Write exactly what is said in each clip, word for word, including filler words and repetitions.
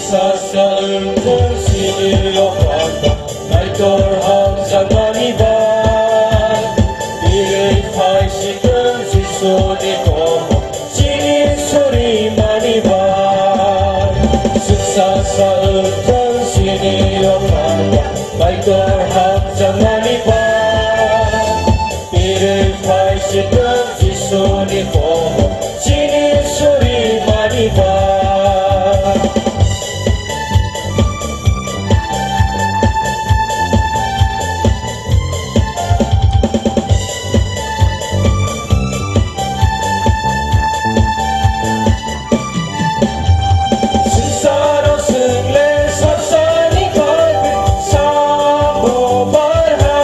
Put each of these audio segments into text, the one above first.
Sasa wngthung sini o panda, Kaitor hamjakmani bai. Birwi phai sithwng Jisuni komo, sini suri mani bai. Sasa wngthung sini o panda, Kaitor hamjakmani bai. Birwi phai sithwng Jisuni komo, sini suri mani bai. Swngcharo chwng le sabsani bagwi sambo barha.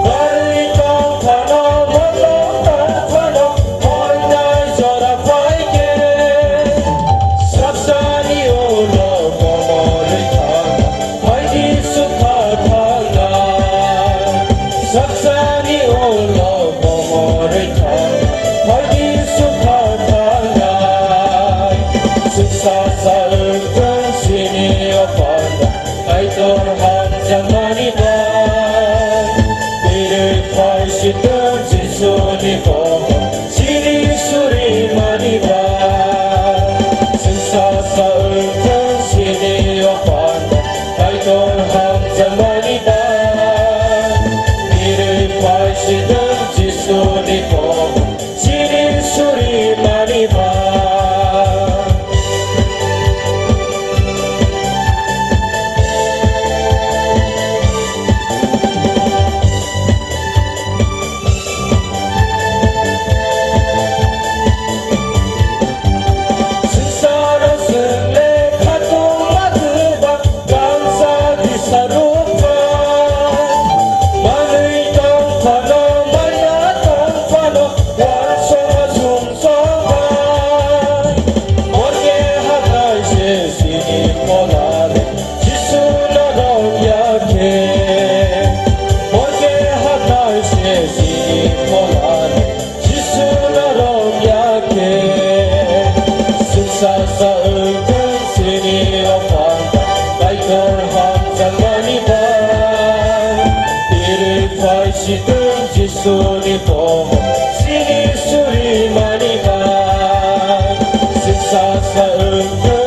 Barwi tong phano, motok tong phano, hoinai jora phai khe. Sabsani ulo komorwi thang, phaidi sukha thangnai. Sabsani ulo komorwi thang, phaidi sukha thangnai. Swngsa sa wngthung sini o panda, Kaitor hamjakmani bai. Birwi phai sithwng Jisuni komo, sini suri mani bai. Swngsa sa wngthung sini o panda, Kaitor hamjakmani bai. Birwi phai sithwng Jisuni komo, sini suri mani bai. Swngcharo chwng le khatungma kwbang, gangsa disa rukha. Manwi tong phano, maya tong phano, uansukma chwng chongbai. Bo keha nai se sini pholare, Jisu norok ya khe. Bo keha nai se sini pholare, Jisu norok ya khe. Swngsa sa wngthung sini o panda, Kaitor hamjakmani bai. Birwi phai sithwng Jisuni komo, sini suri mani bai. Swngsa sa wngthung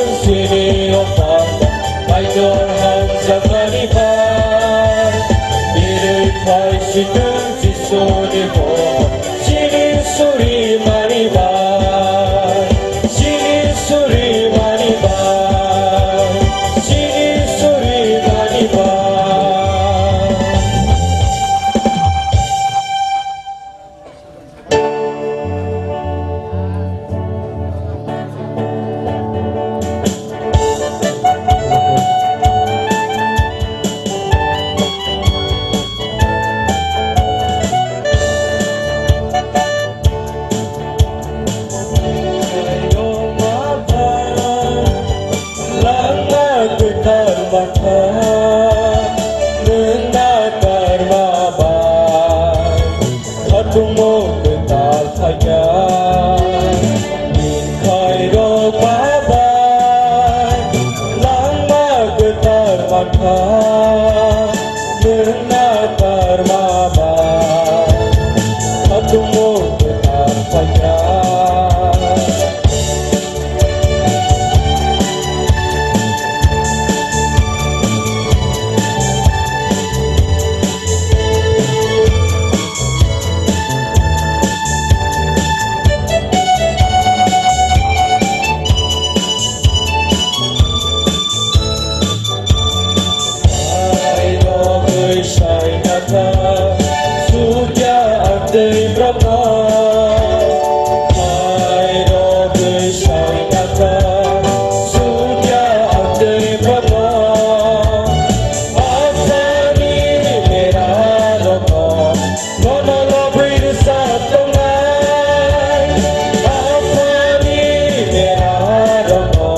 Nwng Jisuni bo chini suri mani bai, chini suri mani bai, chini suri mani bai. Langma kwtal mankha, nwng na karma bai. Khatungmung kwtal phaikha, bini khairok babai. Langma kwtal mankha, nwng na karma bai. Khatungmung kwtal phaikha. Hai rogwi sainakha, sukya ang twi bromno. Hai rogwi sainakha, sukya ang twi bromno. Asani mera rokno. Nono lobwi rwchap tongnai, Aphani mera rokno.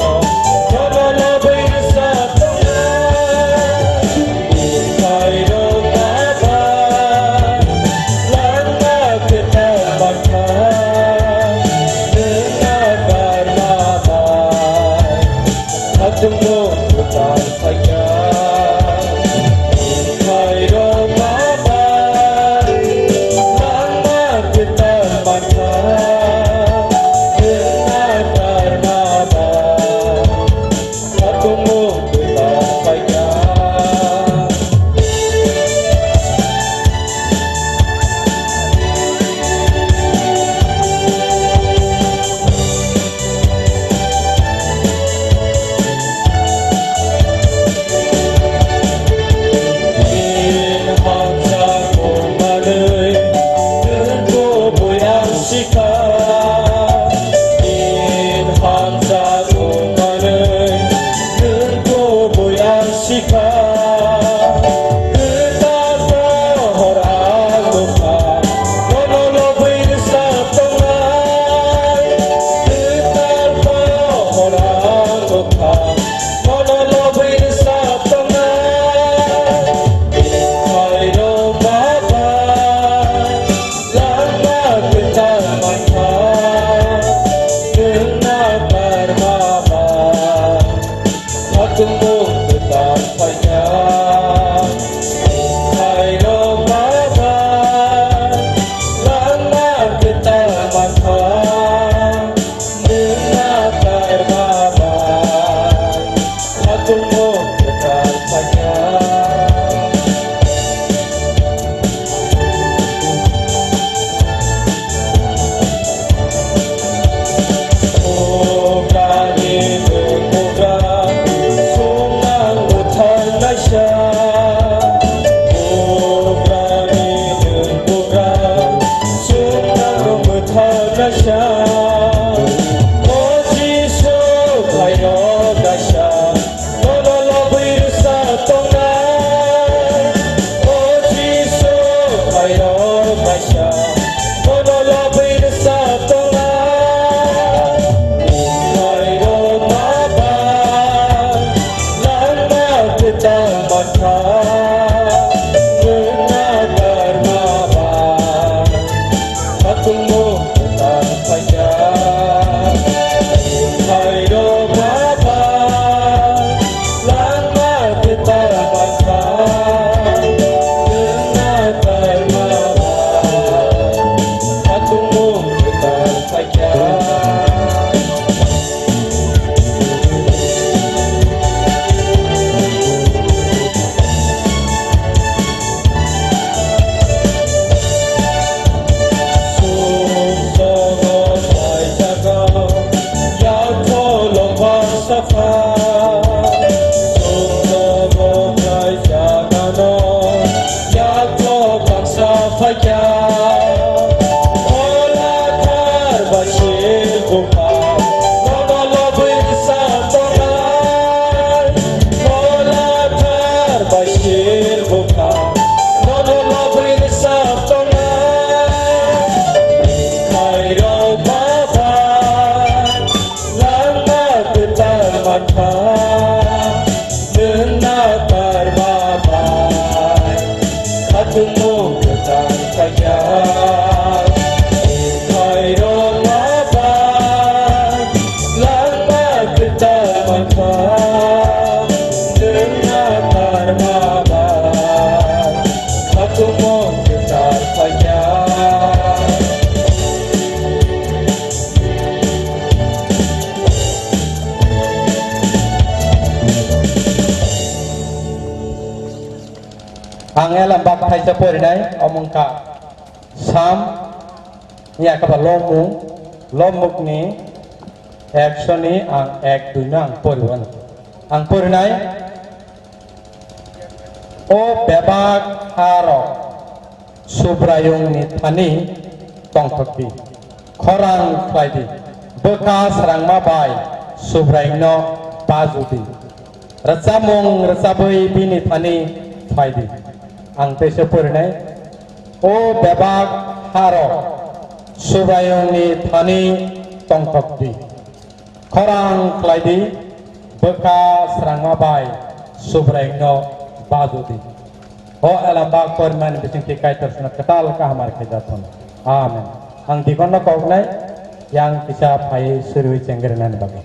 Nono lobwi rwchap tongnai, bini khairok babai. Langma kwtal mankha, nwng na karma bai. Khatungmung kwtal phaikha, khairok babai. Langma kwtal mankha, nwng na karma bai. Khatungmung kwtal phaikha. Bini hamjakmung manwi nwng kubui ang sikha. Bini hamjakmung manwi nwng kubui ang sikha. Kwtal pohor ang nukha, nono lobwi rwchap tongnai. Kwtal pohor ang nukha, nono lobwi rwchap tongnai. Bini khairok babai, langma kwtal mankha, nwng na karma bai. Khatungmung kwtal phaikha, khairok babai. Langma kwtal mankha, nwng na karma bai. Khatungmung kwtal phaikha. Bugrani nwng bugra, song Ang elem bak thaisa porinai, omo wngkha Sam, ya khe ba lomung, lomukni ekso ni ang ek dui no ang poriwan. Ang porinai, o bebak ha rok Subraiyungni thani tongthok di, khorang khlai di, bwkha srangma bai Subraiyungno baju di. Rwchapmung rwchapwi bini thani phai di. Ang teisa porinai, o bebak ha rok Subraiyungni thani tongthok di. Khorang khlai di, bwkha srangma bai Subraiyungno baju di. O elem bak porimani bisingtwi Kaitor sino kwtal kaham ar khe jathon. Amen. Ang dikonno koknai, yang kisa phai suriwi chengrinani bagwi.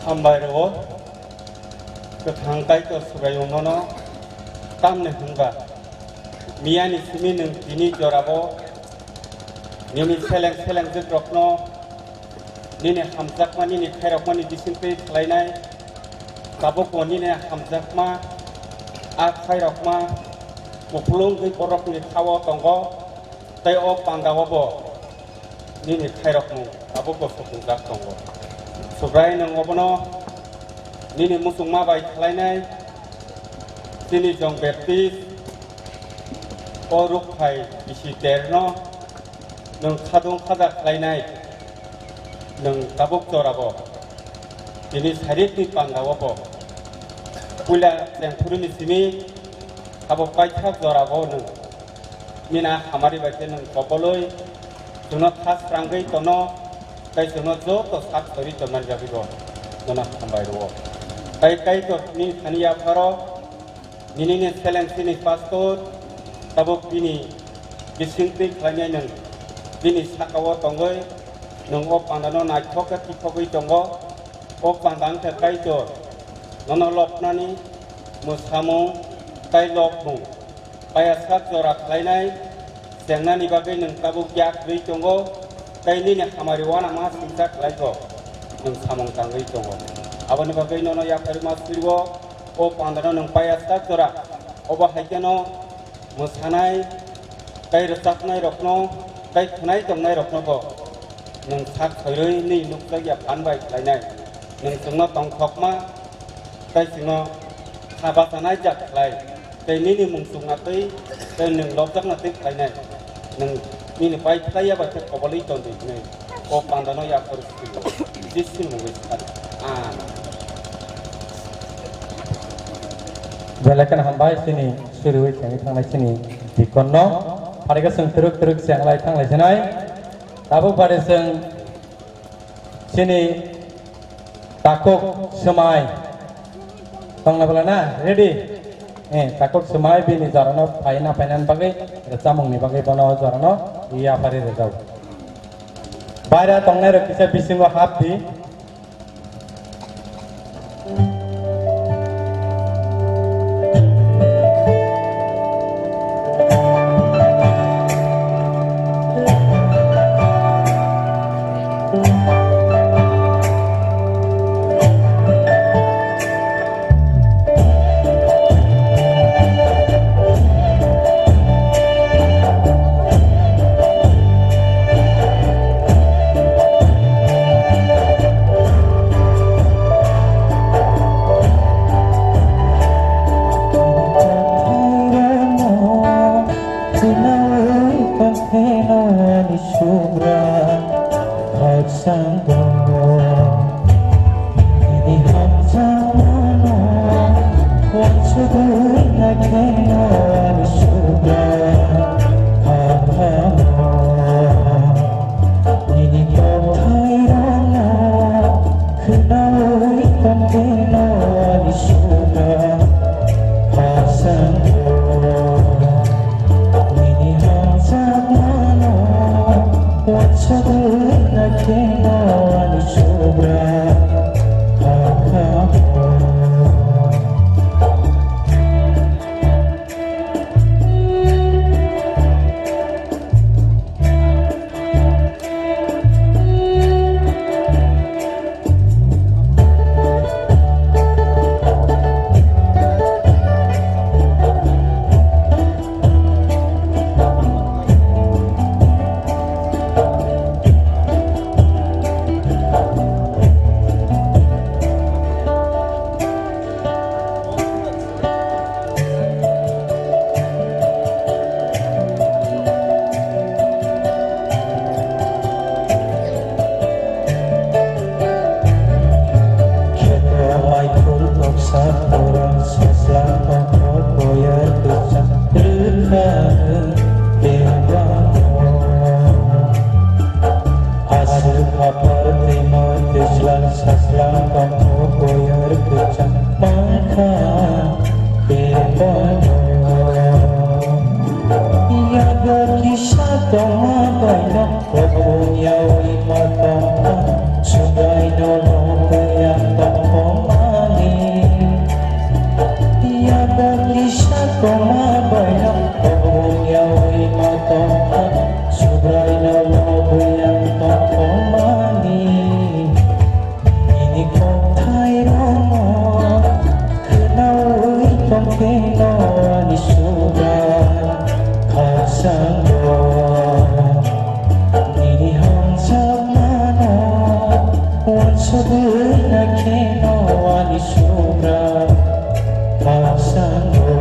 Hambai rwo, kwthang Kaitor Subraiyung nono tamni hwnba, miyani simi nwng tini jorabo nini seleng selengjwk rokno nini hamjakma nini khairokmani bisingtwi khlainai, tabukbo nini hamjakma a khairokma kupulung wngwi borokni khao tongo, tei o pandao bo nini khairokmung abo kosokungjak tongo. Subrai nwng obono nini muchungma bai khlainai, chini John Baptist o rukphai bisi terno nwng khadung khada khlainai, nwng tabuk jorabo tini sairikni pandao bo puila chengphuruni simi abo paithak jorabo nwng Nini hamari bai khe nwng kobolwi chwngno kha srangwi tono, tei chwngno joto sak sori tonnani bagwibo nono hambai rwo. Tei Kaitor nini thani yapharo nini seleng chini pastor tabuk bini bisingtwi khlainai nwng bini sakao tongwi nwng o pandano naithok khe tithogwi tongo. O panda wngkha Kaitor nono lobnani mwsamung tei lobmung. Paiya sak jora khlainai chengnani bagwi nwng tabuk yak rwi tongo, tei nini hamari uanama singcha khlai kho, nwng samung tangwi tongo. Aboni bagwi nono yapharima swirio, o pandano nwng paiya sak jora, obo hai kheno mwsanai tei rwchapnai rokno tei khwnai tongnai rokno bo nwng sak soirwi nini nukjak ya phan bai khlainai. Nwng chwngno tongthokma tei chwngno kha bachanai jak khlai, tei nini mung chukna twi tei nwng lobjakna twi khlainai, nwng nini pai phlai ya bai khe kobolwi tongdi hwnwi o pandano yaphar swi Jisuni mungwi sakha. Amen. Belai kheno hambai chini suriwi thengwi thangnai chini deacon no. Phari khe chwng twrwk twrwk chenglai thanglai sinai. Tabuk phari chwng chini takhuk swmai tongna bwla na, ready? Eh, takhuk swmai bini jorano phaina phainani bagwi, chamungni bagwi bono jorano yaphari rwjak. Baira tongnai rok kisa bisingo hap di. Kheto mai phul toksa, orang sasla tongkol koyar kwchang rwkha bebak. Aswk hapar twima twijlang saslang tongkho koyar kwchang mankha bebano. Yago kisa tongma baino kopung yaui ma tongkha, Subraino lobwi ang tongkho mani. Yago kisa tongma baino kopung yaui ma tongkha, Subraino lobwi ang tongkho mani. Nini kokthairokno khwnaui tongphino ani Subrai khakchangno. Nini hamjakmano uansugwi nakheno ani Subrai khakchangno.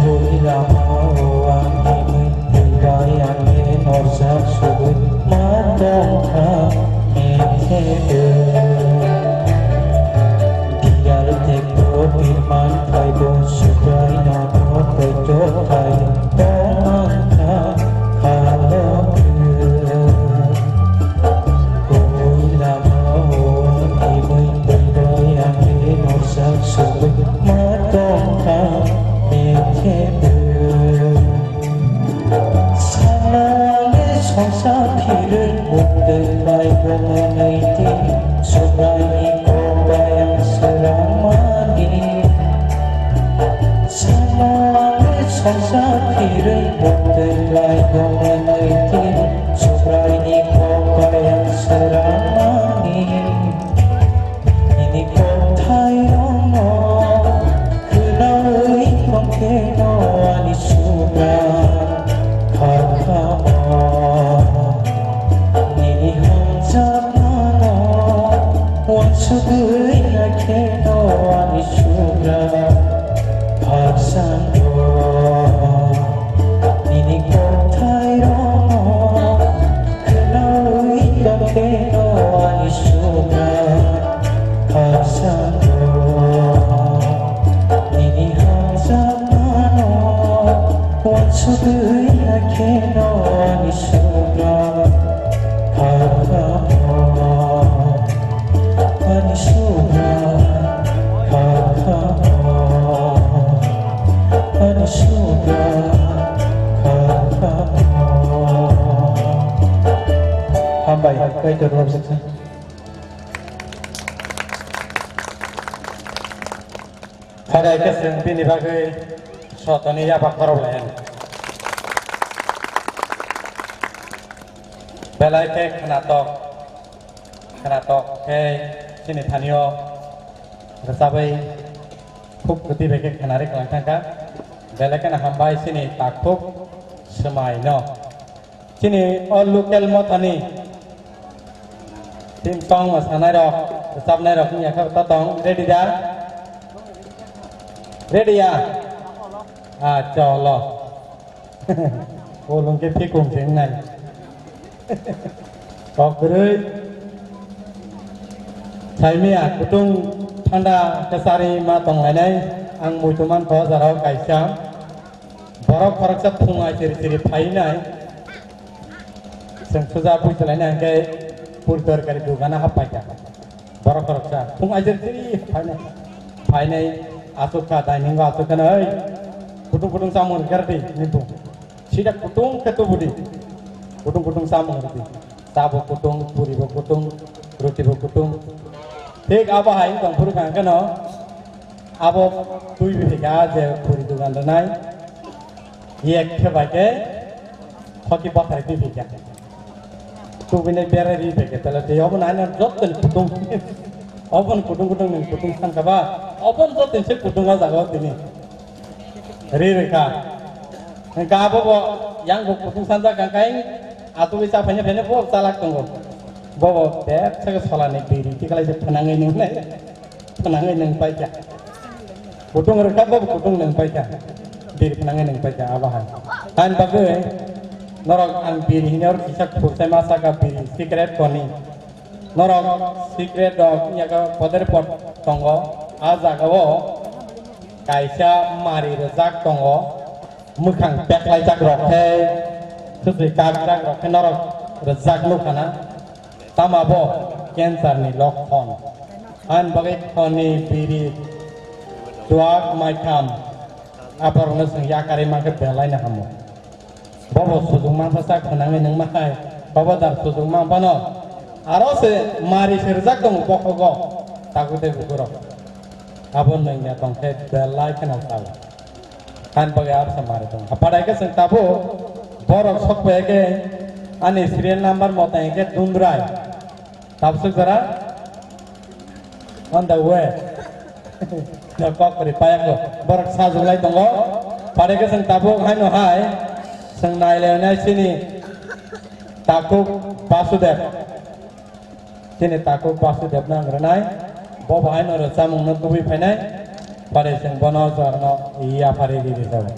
Bui lama o ang himwi twi bai ang norjak sugwi ma tongkha methebe. Diyal tekbo biman thaibo Subraino tei jokhai tongmangkha. Halo, kubui lama o himwi twi bai ang norjak sugwi ma tongkha methebe. Sana le songsa phirwi bumtwi bai bumnwi tin Subraini kok bai ang swrangmani. Sana le songsa phirwi bumtwi bai bumnwi tin Subraini kok bai ang swrangmani. Nini kokthairokno khwnaui tongkheno ani Subrai khakchangno. Nini hamjakmano uansugwi nakheno ani Subrai khakchangno. Nini kokthairokno khwnaui tongkheno ani Subrai khakchangno. Nini hamjakmano uansugwi nakheno ani Subrai khakchangno. Ani Subrai khakchangno. Ani Subrai khakchangno. Hambai, Kaitor Rojak. Phaida khe chwng bini bagwi sotoni yapak khorok lai. Belai khe khwnatok, khwnatok khe chini thanio rwchabwi khub kwtwi bai khe khwnarwi kwlang thangkha. Belai kheno hambai chini takhuk swmaino. Chini o local mothani team song mwsanairok, rwchabnairok wngya khe ta tong, ready da? Ready ya? Ah, cholo. Bolong khe phikung se wngnai. Kok kwrwi. Saimia kutung thanda kwchari ma tonglainai. Ang muitu mankha o jora o kaisa. Borok khoroksa phung ai chiri chiri phainai. Chwng suja bui tonglainai hwnkhe puri torkari dukano happaikha. Borok khoroksa phung ai chiri chiri phainai. Phainai achukha dining o achukha nai. Kutung kutung chamung rwkha rwdi nini bung. Sida kutung khe tubudi. Kutung kutung chamung rwdi. Cha bo kutung, puri bo kutung, ruti bo kutung. Thik abo hai wng tong phuru kha kheno abo twi bi phika je puri dugan rwnai. Yek khe bai khe hoki bathai twi phika. Tubinai berai ri phika tala tei obo nai na jottoni kutung. Obo ni kutung kutung ni kutung san kha ba. Obo ni jottoni se kutung o jaga o tini. Ri rwkha. Hwnkhe abo bo yang bo kutung sanjak kha, hwnkhe atugwi cha phaina phaina bo chalak tongo. Bo bo bebsa khe solani biri tikalai se phnangwi nwngnai. Phnangwi nwng paikha. Kutung rwkha bo kutung nwng paikha. Biri phnangwi nwng paikha abo hai. Hain bagwi norok ang biri hini or kisa khurchai ma saka biri secret koni. Norok secret rok yago poder pot tongo. A jaga o kaisa mari rwjak tongo. Mwkhang peklaijak rok khe, khwtwi kakjak rok khe norok rwjak nukha na. Tamo bo cancer ni lokhon. Hain bagwi khoni biri chuak maitham aborokno chwng yakarwi mankhe belai no hamo. Bobo sujung mansa sak phanangwi nangma hai, bobo dar sujung manphano. Aro se mari se rwjak tongo bokhogo, takhuk tei bukhurok. Abo nwngya tongkhe belai kheno sao. Hain bagwi absa mari tongo. Apharai khe chwng tabuk borok sokpaiya khe ani serial number motai khe Dundrai. Tabswk jora? On the way. No kok kwrwi payakgo. Borok sajuklai tongo. Pare khe chwng tabuk haino hai. Chwng nailainai chini takhuk Basudev. Chini takhuk Basudev no ang rwnai. Bo bo haino rwchapmung no tubui phainai. Pare chwng bono jorno yapharwi riri jago.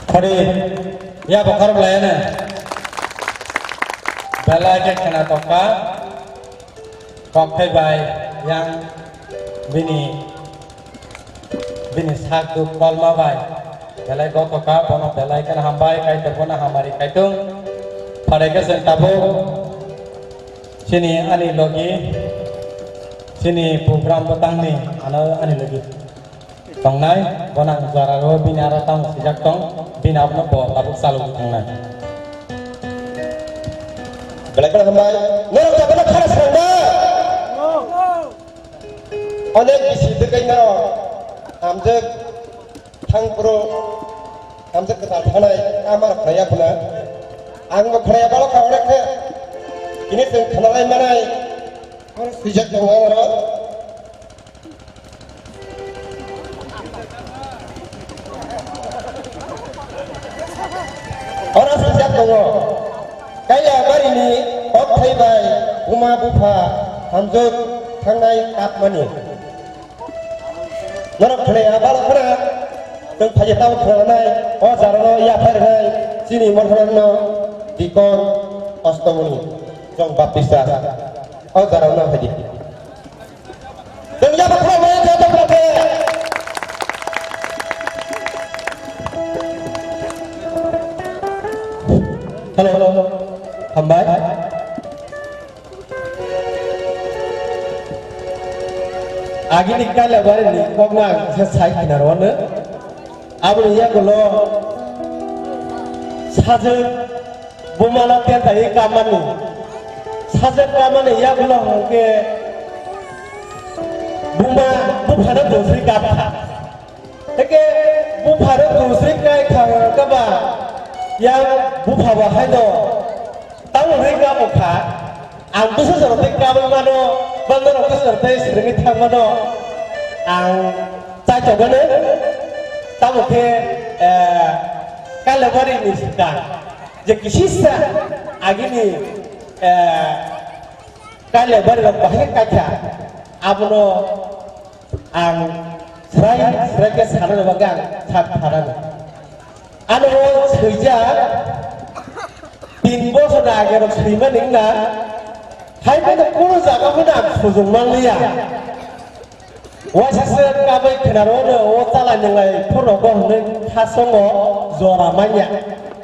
Khori, ya bokhar blayana. Belai khe khena tokha. Kokthai bai yang bini, bini sak duk kolma bai. Belai gotoka, bono belai kheno hambai, kaitor bono hamari kaitung. Pharai khe chwng tabuk chini ani logi, chini program bwtangni ano ani logi tongnai, bono ang jora o bini aro tamo swijak tong, bini abono bo tabuk chalogwi thangnai. Belai kheno hambai, norok tabukno khara srangma. Onek bisi twkwi norok hamjwk thang phuru hamjwk kwtal thangnai ama rok khlaiya phuna. Ang bo khlaiya balo kha onek khe. Bini chwng khnalai manai. Oro swijak tongo ang oro. Oro swijak tongo. Kailabarini kokthai bai buma bupha hamjwk thangnai kapmani. Norok khwnaya balok khna, chwng phaikhe tabuk khwnanai, o jarano yaphai rwnai, chini mothorno dikon ostomoni, chwng baptisa, o jarano phaidi. Chwng yaphai khna maya khe tongkha khe. Hello, hello, hello. Hambai. Agini Kailabari ni kokma ang kisa sai khna rwno. Aboni yagulo sajwk bumala tentai kamani. Sajwk kamani yagulo hwnkhe buma buphano dosri kapkha. Hwnkhe buphano dosri kai kha kaba yang bupha bo haino tamo hwnwi kamo kha. Ang bwsa jorok tei kabwi mano, bangma rok bwsa jorok tei swrwngwi thang mano. Ang chaitok mano, tamo khe, eh, Kailabari ni swkang je kisisa agini, eh, Kailabari rok bahai khe kaitha, abono ang srai srai khe sanani bagwi ang sak tharani. Ano o swijak tin bosor ni age rok swimani wngna, hai phano kuno jaga phano ang sujung manliya. Waisa se kabai khnaro no o chala nwnglai phurno bo hwnwi khasongo jora manya.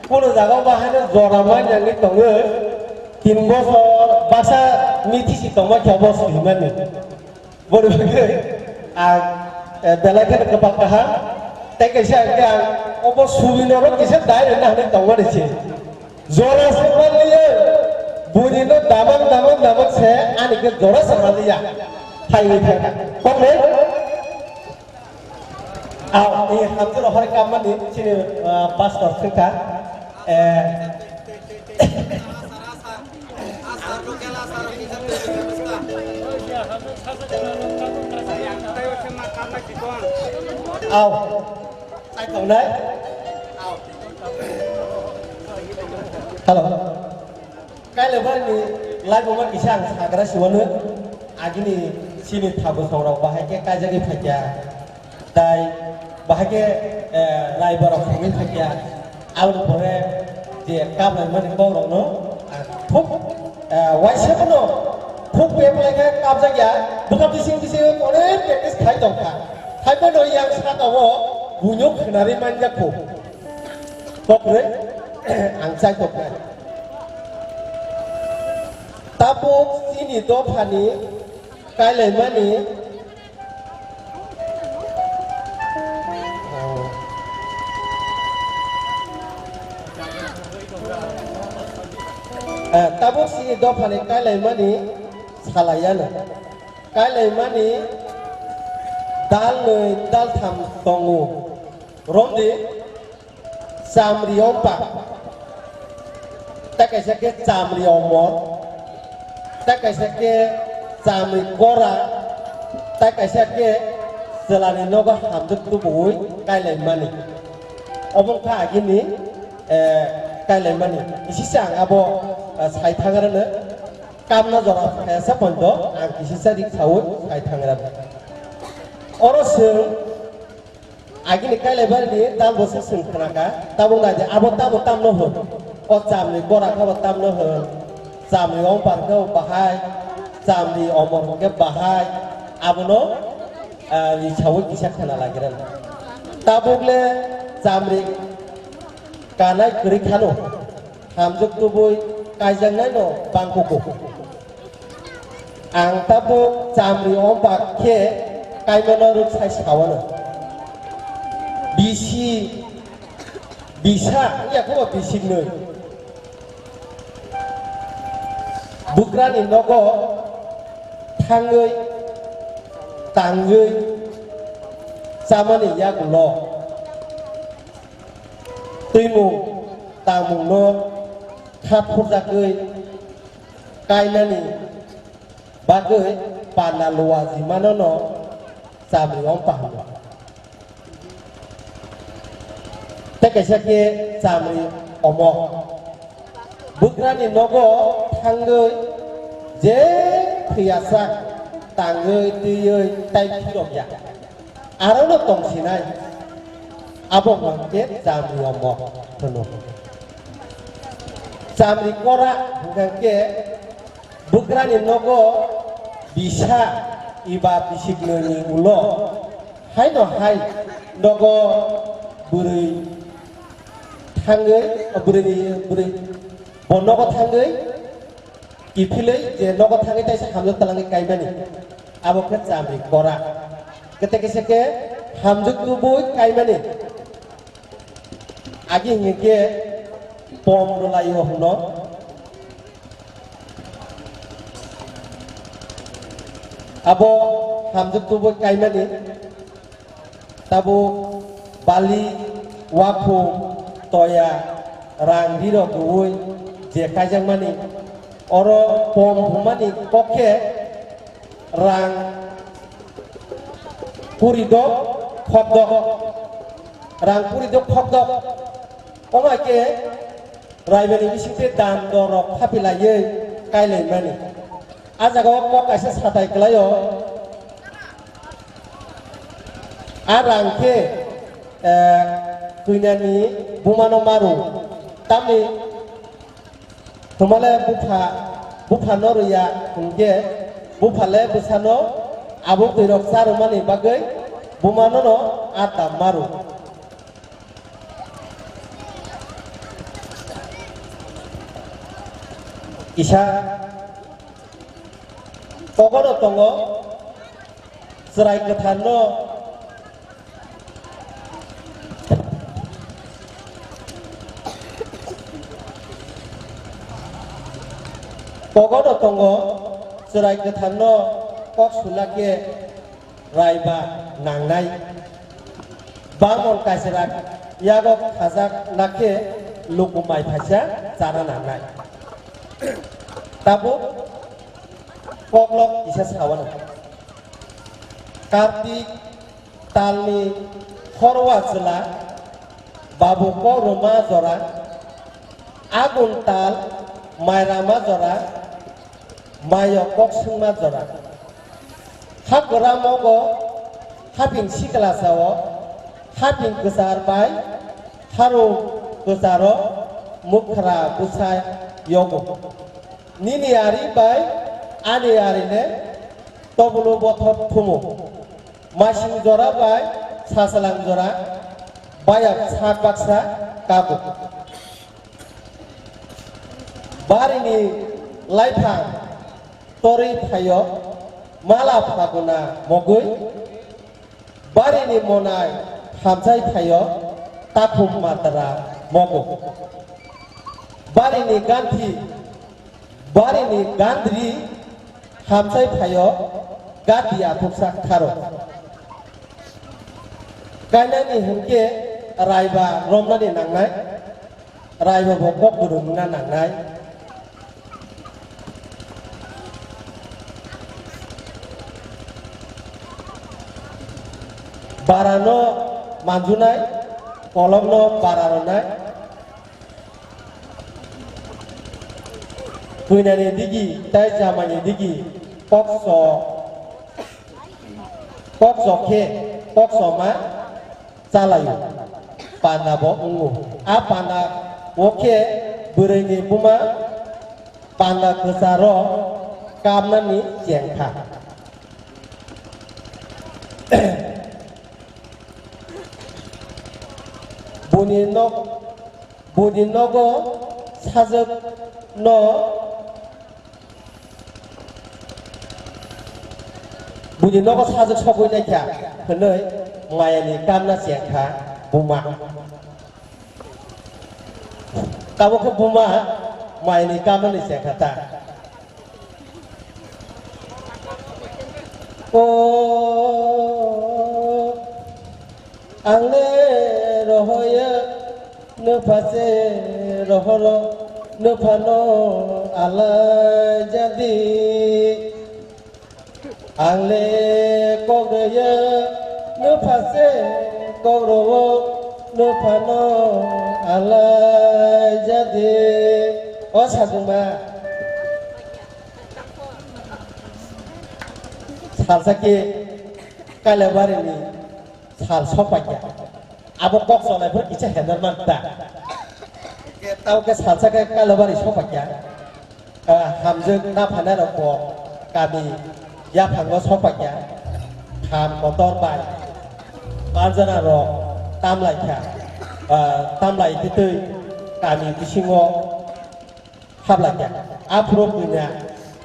Kuno jaga o bahai no jora manya wngwi tongo. Tin bosor basa mithi si tongma khe bo swimani. Boni bagwi ang, eh, belai kheno kwbang kaham. Tei kaisa hwnkhe ang obo subinoro kisa dai rwna hwnwi tongmani se. Jora se manliya, buini no damang damang damang se ani khe jora se manliya. Hai hai hai. Kokle? Aw, eh, hamjwk rohor kammani chini, ah, pastor thwngkha. Eh, Aw. Ai tongnai. Hello. Kailabari ni laibuma kisa ang sagra siwano. Agini sini thabu songrok bahai khe kaijagwi phaikya. Tai bahai khe, eh, raibarok songwi thangya. Aboni pore je kaplaimani kokrokno ang thuk, eh, waisa phano thuk peplai khe kapjakya. Bwkha bising bising onek practice khai tongkha. Haiphano yang saka o buino khwnarwi manjakho. Kokrwi ang chai tongkha. Tabuk chini dophani kailaimani Eh, tabuk chini dophani kailaimani salaiyano. Kailaimani dalnwi daltham tongo. Romdi chamri ompa. Tei kaisa khe chamri omor. Tei kaisa khe chamri kora. Tei kaisa khe chwlani nogo hamjwk tubuwi kailaimani. Obo wngkha agini, eh, kailaimani. Isisa ang abo, eh, sai thangrano. Kamna jora phayasa poito ang kisisa rik saui sai thangrano. Oro chwng, Agini Kailaibari ni tal bo se swng khna kha, tabuk nai di, abo tamo tamno hwn? O chamri kora khe bo tamno hwn? Chamri ompar khe bo bahai, chamri omor hwn khe bahai, abono, ah, risaui kisa khna lagira. Tabuk le chamri kanai kwrwi khano, hamjwk tubui kaijaknai no bangkugo. Ang tabuk chamri ompar khe kaimano rwksai sawano. Bisi, bisa, wngya khe bo bisiknwi. Bugrani nogo thangwi, tangwi, chamani yagulo twimung tangmungno kha phurjagwi kainani bagwi panda luajimanono chamri ompa hwnwi. Tei kaisa khe chamri omo. Bugrani nogo thangwi je thwiyasak tangwi twiwi tai phirokya. Arono tongsinai. Abo hwnkhe chamri omo hwno. Chamri kora hwnkhe bugrani nogo bisa eba bisiknwini ulo haino hai nogo bwrwi thangwi, bwrwini, bwrwi bo nogo thangwi kiphilwi je nogo thangwi taisa hamjak twlangwi kaimani, abo khe chamri kora. Kete kese khe hamjak tubui kaimani. Agi hingke pom rwlaio hwno. Abo hamjwk tubui kaimani, tabuk bali, wakhung, toya, rang rirok rwui je kaijakmani, oro pom hwnmani kok khe rang puri dok, khok dok. Rang puri dok, khok dok. Omo hai khe raibani bisingtwi dan dor rok khapilaiwi kailaimani. A jaga o kok kaisa satai kwlaio. A rang khe, eh, twinani bumano maru. Tamni Thumale bupha, bupha no rwya hwnkhe, bupha le bwsano abuk twirok charwmani bagwi bumano no a dam maru. Kisa kogono tongo, chwrai kwtharno Kogono tongo, chwrai kwtharno kok sula khe raiba nangnai. Bangmon kaisera yago khajak na khe luku mai phaisa chana nangnai. Tabuk koklok kisa sawano. Kartik talni khorwa chwla, babu kok rwma jora, agun tal mai rama jora, mayo kok swngma jora. Ha kwramogo haping sikla sao, haping kwchar bai harung kwcharo mukhra bwsa yogo. Nini ari bai ani ari le tobolo bothop thumu. Masing jora bai sasalang jora bayap sak baksa kago. Barini laiphang torwi phaio mala phaguna mogwi. Barini monai hamsai phaio takhum matra mogo. Barini ganthi, barini gandri hamsai phaio gati aphuksa kharo. Kainani hwnkhe raiba romnani nangnai, raiba bo kok kwrwngna nangnai. Barano manjunai, kolokno bara rwnai. Puinani digi tai chamani digi kokso, kokso khe, kokso ma. chalaio, panda bo wngo. A panda o khe bwrwini buma panda kwcharo kamnani chengkha. Buni nok, buni nogo sajwk no, buni nogo sajwk sogwi naikha hwnwi mayani kamna chengkha buma. Tabuk khe buma mayani kamnani chengkha ta. O ang le rohoya, nwpha se rohoro, nwphano alai jadi. Ang le kok rwya, nwpha se kok rwo, nwphano alai jadi. O sajwkma. Salsa khe Kailabarini sal sokpakya. Abo kok chonai phuru kisa henar man ta. Tamo khe salsa khe Kailabari sokpakya. Ah, hamjwk na phanai rok bo kami yaphango sokpakya. Kham kotor bai banjana rok tamlaikha. Ah, tamlai twi twi kami bisingo hablakya. Aphuru buina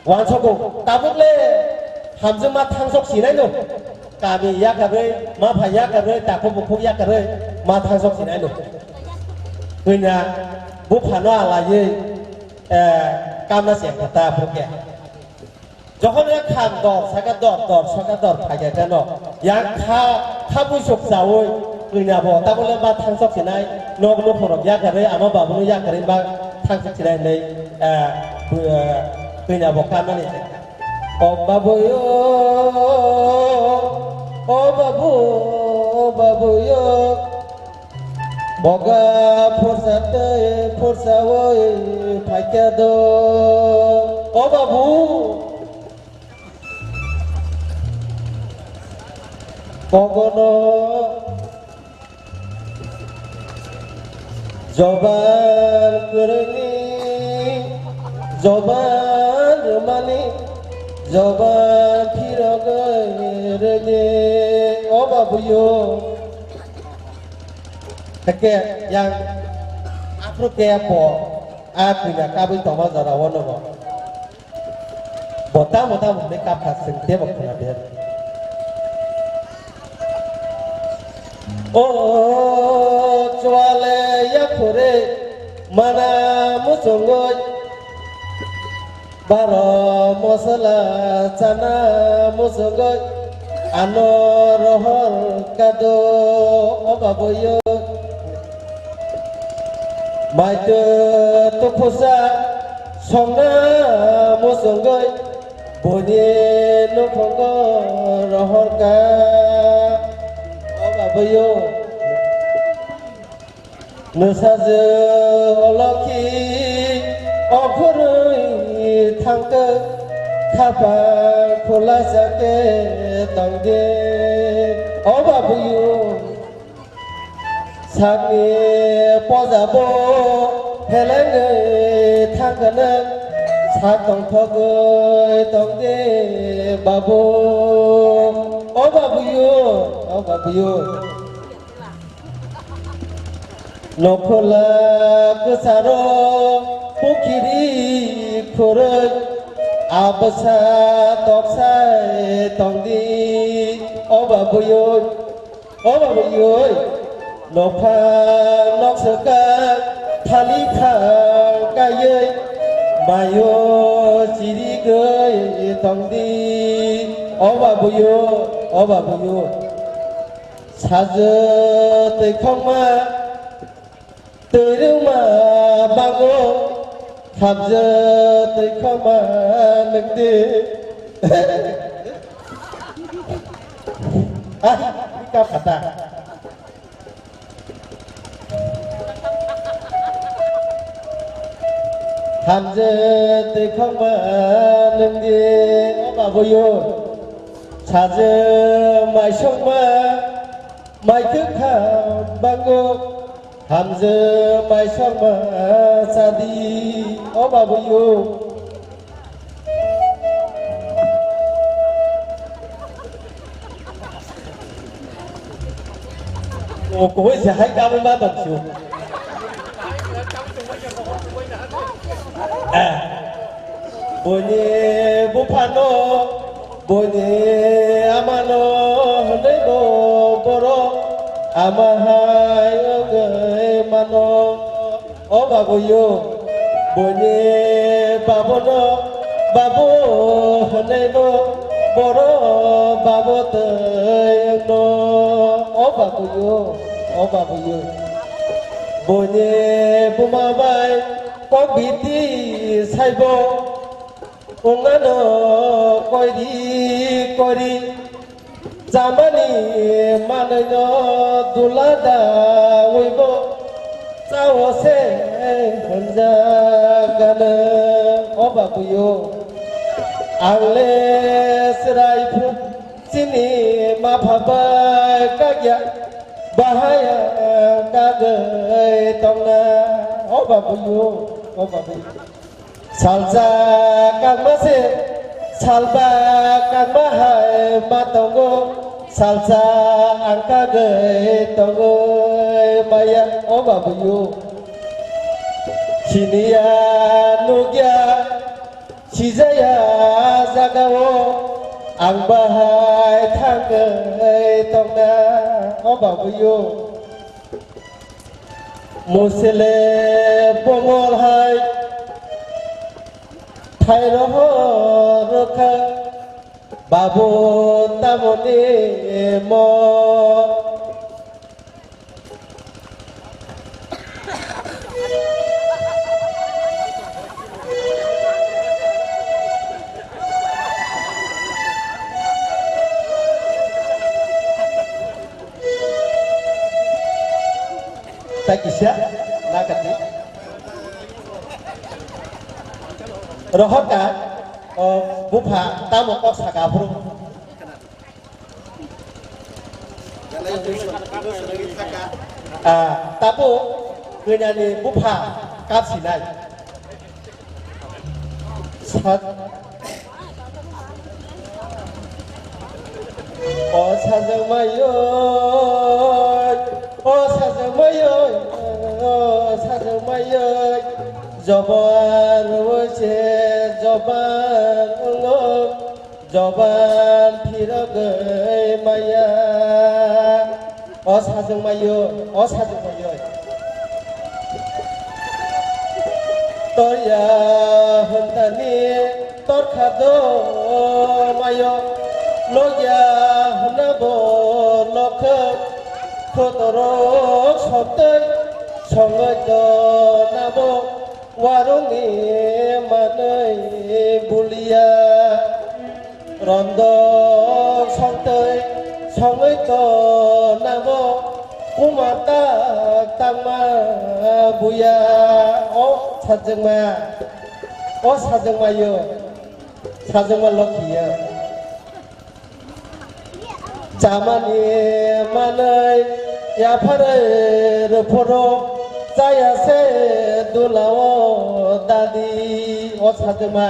uansukgo, tabuk le hamjwkma thangsok sinaino. Kami yakarwi, mapha yakarwi, takhuk bukhuk yakarwi ma thangsok sinaino. Buina buphano alaiwi, eh, kamna chengkha ta aphuru khe. Jokhon ya kham dor saka dor, dor saka dor phaikha kheno, yang kha, kha buisok chaui kwnabo tabole ma thangsok sinai, nok nukhorok yakarwi, ama babuno yakarwi ma thangsok sinai hinwi, eh, bu-, eh, kwnabo kamani. O babu yo, o babu, o babu yo. Boga phursa tei phursa oi phaikha do. O babu. Kogono joban kwrwngni, joban rwmani, joban phirogwi rwdi. O babu yo. Hake yang aphuru khe po a puila kabui tongma jora o nogo. Bo tamo tamo hwnwi kapha chwng tebo khna de. O chwale yaphuri mana muchungwi. Baro mosola chana muchungwi ano rohor kado o babuyo. Maitwi tukhusa songna muchungwi boni nukhungo rohor ka o babuyo. Nwsajwk olokhi okhorwi thangkhe, khapang khulasa khe tongdi. O babuyo, sakni pojabo phelengwi thangkhe, sak tongthogwi tongdi babu. O babuyo, o babuyo. Nokhorla kwcharo pukhiri khoroi, abwsa toksai tongdi. O babuyo, o babuyo, nophang nokswkang thali khang kaiwi, mayo chirigwi tongdi. O babuyo, o babuyo. Sajwk twi khokma, twi rwma bago, khabjwk twi khokma nwngdi. Ah, bika phata. Khabjwk twi khokma nwngdi, o babuyo. Sajwk maisokma, Mai kwkha bango, hamjwk mai sokma chadi, o babuyo. O koi se hai kamu ma tong su. Eh. Boni buphano, boni amano hwnwi bo borok ama hai wngwi mano. O babuyo, boni babuno babu hwnwi bo borok babu twi wngno. O babuyo, o babuyo, boni buma bai kok biti saibo. Wngano koiri koiri chamani manwino dula da uibo chao se hwnjak gana. O babuyo, ang le chwrai phuru chini mapha bai kakya bahaya kagwi tongna. O babuyo, o babuyo. Salsa kangma se, salba kangma hai ma tongo, salsa ang kagwi tongo maya, o babuyo. Siniya nukya, sijaya jagao, ang bahai thangwi tongna, o babuyo. Musele bongol hai thai roho rokha babu tamoni mo. Tai kisa nakati. Rohorka, o, bupha tamo kok saka aphuru. Ah, tapo kwenani bupha kapsinai. Sat- O sajwk mayoi, o sajwk mayoi, o sajwk mayoi, joban rwui se joban wngo, joban phirogwi maya. O sajwk maio, o sajwk maio. Torya hwntani torkha do maio, logya hwnabo lokha, khotorok soktwi songoi do nabo, warungni manwi bulia. Rondok songtwi songwi tongnabo, kuma tak tangma buya. O sajwkma, o sajwkma yo, sajwkma lokhi yo. Chamani manwi yapharwi rwphuru, chaya se dulao dadi. O sajwkma.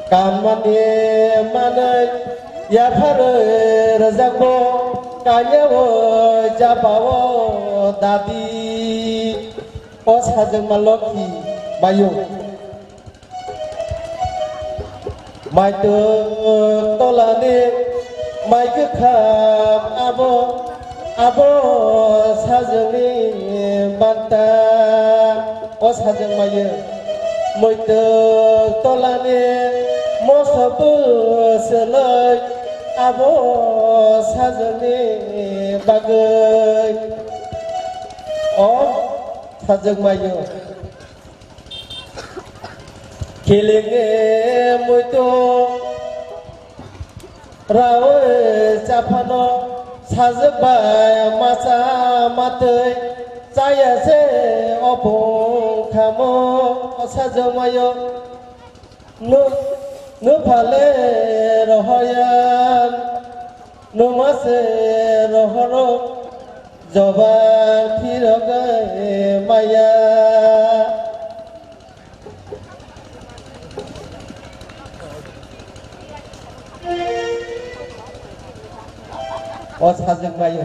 Kammani manwi yapharwi rwjakbo, kanyao japao dadi. O sajwkma lokhi mayung. Maitung tolani mai kwkham abo, abo sajwkni banta. O sajwk mayung. Muituk tolani moso bwswlwi abo sajwkni bagwi. O sajwk maio. Kilingi muituk. Rawi chaphano sajwk bai macha matwi chaya se opung khamo sajwk maio. Nu, nuphale rohoyan Nwma se rohoro jobar phirogwi maya. O sajwk mayo.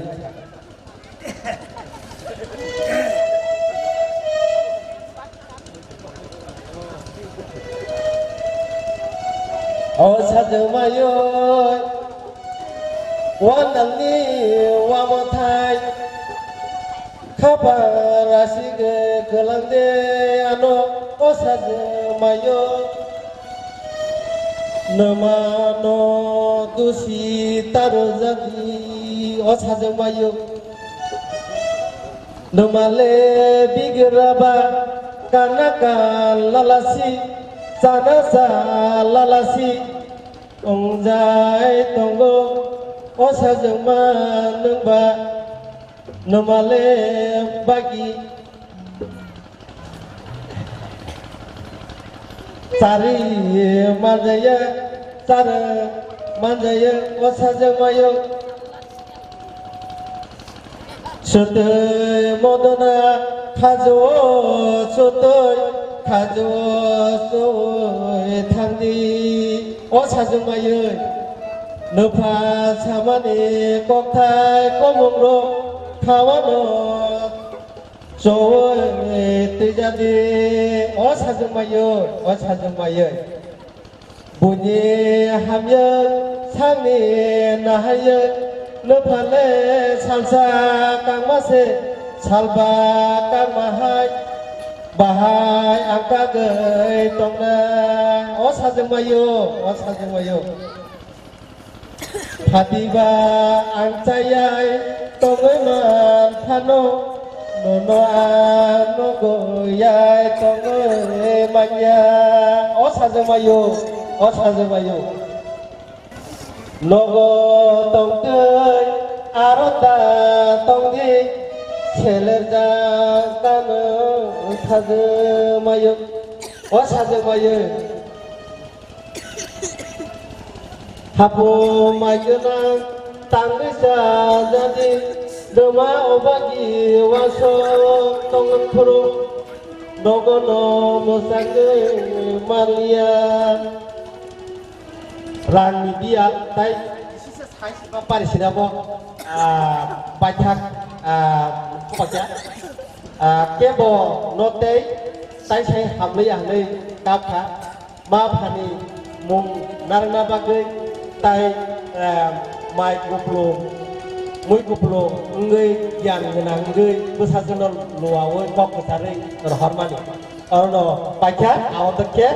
O sajwk mayo, wanangni wamathai, khapang rasige kwlangde ano, o sajwk mayo. Nwmano dusi taro jadi, o sajwk mayo. Nwmale bigraba kana ka lalasi, chana cha lalasi, wngjai tongo, o sajwkma nwngba nwmale bagi. Chari manjaya, chara manjaya, o sajwk mayo. Sutwi modona khajo, sutwi khajo, sutwi thangdi, o sajwk mayo. Nwpha samani kokthai komungrok khawano. Chowui twijadi, o sajwk mayo, o sajwk mayo. Buini hamya sangni nahaya, nwphale salsa kangma se, salba kangma hai, bahai ang kagwi tongna. O sajwk mayo, o sajwk mayo. Phatiba ang chayai tongwi man phano, nono ang nuguyai tongwi manya. O sajwk mayo, o sajwk mayo. Nogo tongtwi aro ta tongdi, selerjak tamo sajwk mayo. O sajwk mayo. Hapu mai gwnang tangwi cha jadi, doma obagi waso tongwng phuru, nogono mwsangwi manliya. Rangni biyal tai sisa sai sima pari sinabo, ah, paithak, ah, kokya, ah, kebo no tei tai sai hamliya hinwi kapkha. Ma phani mung narwkna bagwi tai, eh, mai kupulung, mui kupulung wngwi, giyan gwnang wngwi, bwsajwkno luawi kok kwcharwi rohormani. Orono paikha, abo to khe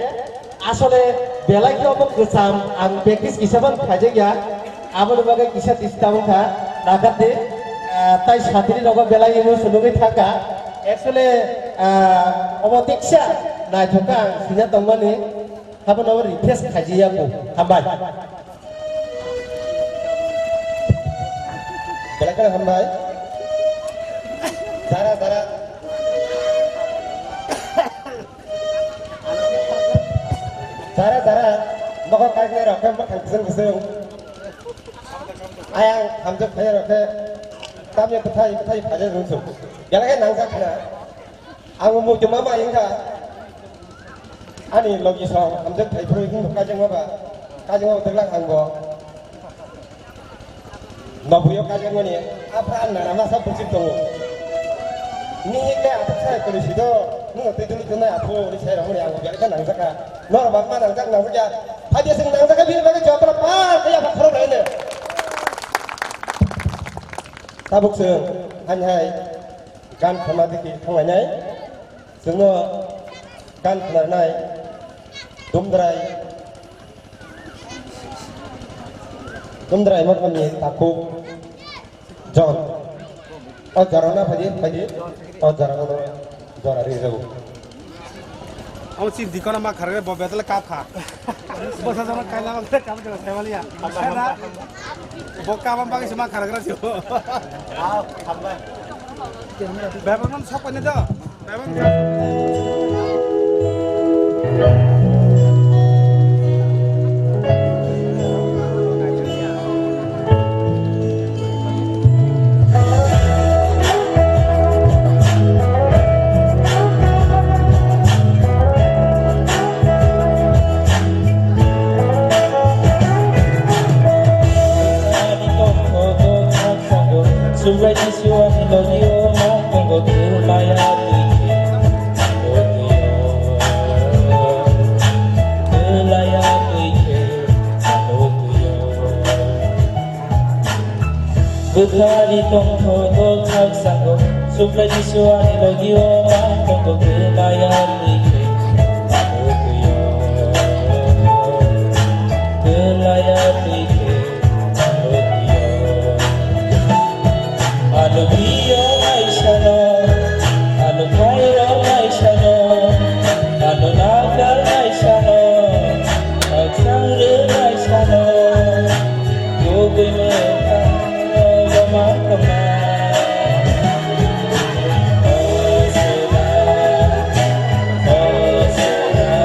asole belai khe obo kwcham, ang practice kisa phano khaijakya. Aboni bagwi kisa disturb wngkha, nakardi, ah, tai satiri rogo belai emo sunugwi thangkha. Actually, ah, obo tiksa naithok kha ang sina tongmani, habono obo request khaijiya bo. Hambai. Belai kheno hambai. Jara, jara. Jara, jara. Mokol kainai rok khe mwkhang kwchwng kwchwng. Ayang hamjak phai rok khe tamya bwthai bwthai phaijak rwngsuk. Belai khe nangjak khna. Ang muitu mama wngkha. Ani logi song hamjak phai phuru himbo kajang maba. Kajang maba twglak ang bo. Nobuyo kajak mani. Aphra nana masa buchik tongo. Ni hikle athuk sai kuli sido. Nung twi tuli tunai aphu ni sai ramuni ang belai khe nangjak kha. Nor bak ma nangjak nangjak ya. Phai dia sing nangjak kha bini bagwi jotro pa kaya ba khoro bai ne. Tabuk sing han hai gan khama diki thanglainai. Chwngno gan khnarnai Dumdrai, Dumdrai Motmani takhuk John. O jorano phaidi, phaidi. O jorano jora ri jago. Amo chini dikona ma kharwi bo bedele kap kha. Bwsa jana kaila ma kap kha, sai maliya. Bo kabam bagwi se ma kharagra se. Bebak non sok pani do. Bebak. Subraisi suani logi o ma tongo kwlaya twi khe ano twi o. Kwlaya twi khe ano twi o. Bwkhani tongthogo khaksango, Subraisi suani logi o ma tongo kwlaya twi khe ano twi o. Kwlaya twi khe ano twi o. Ano biyo naisano, ano phairok naisano, ano nakar naisano, khakchang rw naisano, kubui mwkhang o bama tongna. O Sela, o Sela.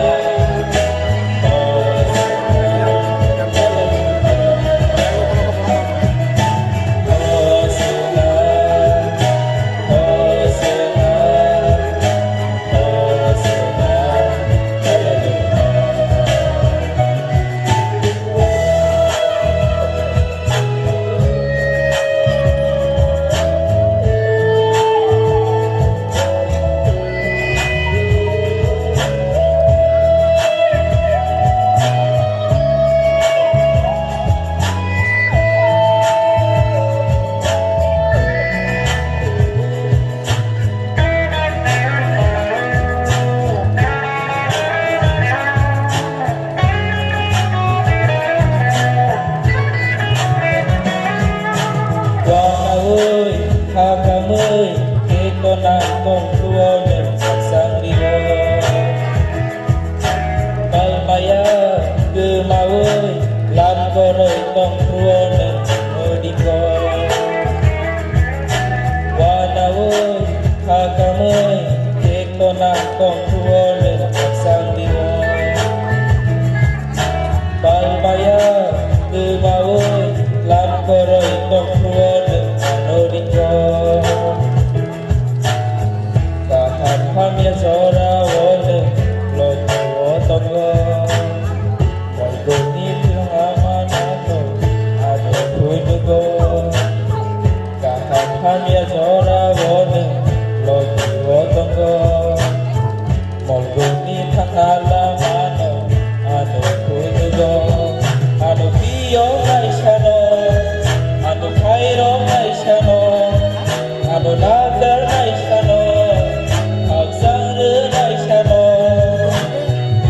Wanaui, khakamui, kekona tongthuo nwng khakchang rio. Palmaya kwmaui lam koroi tongthuo nwng ringo. Wanaui khakamui kekona tongthuo nwng khakchang rio. Palmaya kwmaui lam koroi tongthuo nwng ano ringo. Kaham hamya jora o nwng logi o tongo. Molguni thang ama nano ano phunugo. Kaham hamya jora o nwng logi o tongo. Molguni thang lama no ano phunugo. Ano biyo naisano, ano phairok naisano. Ano nakar naisano, khakchang rw naisano,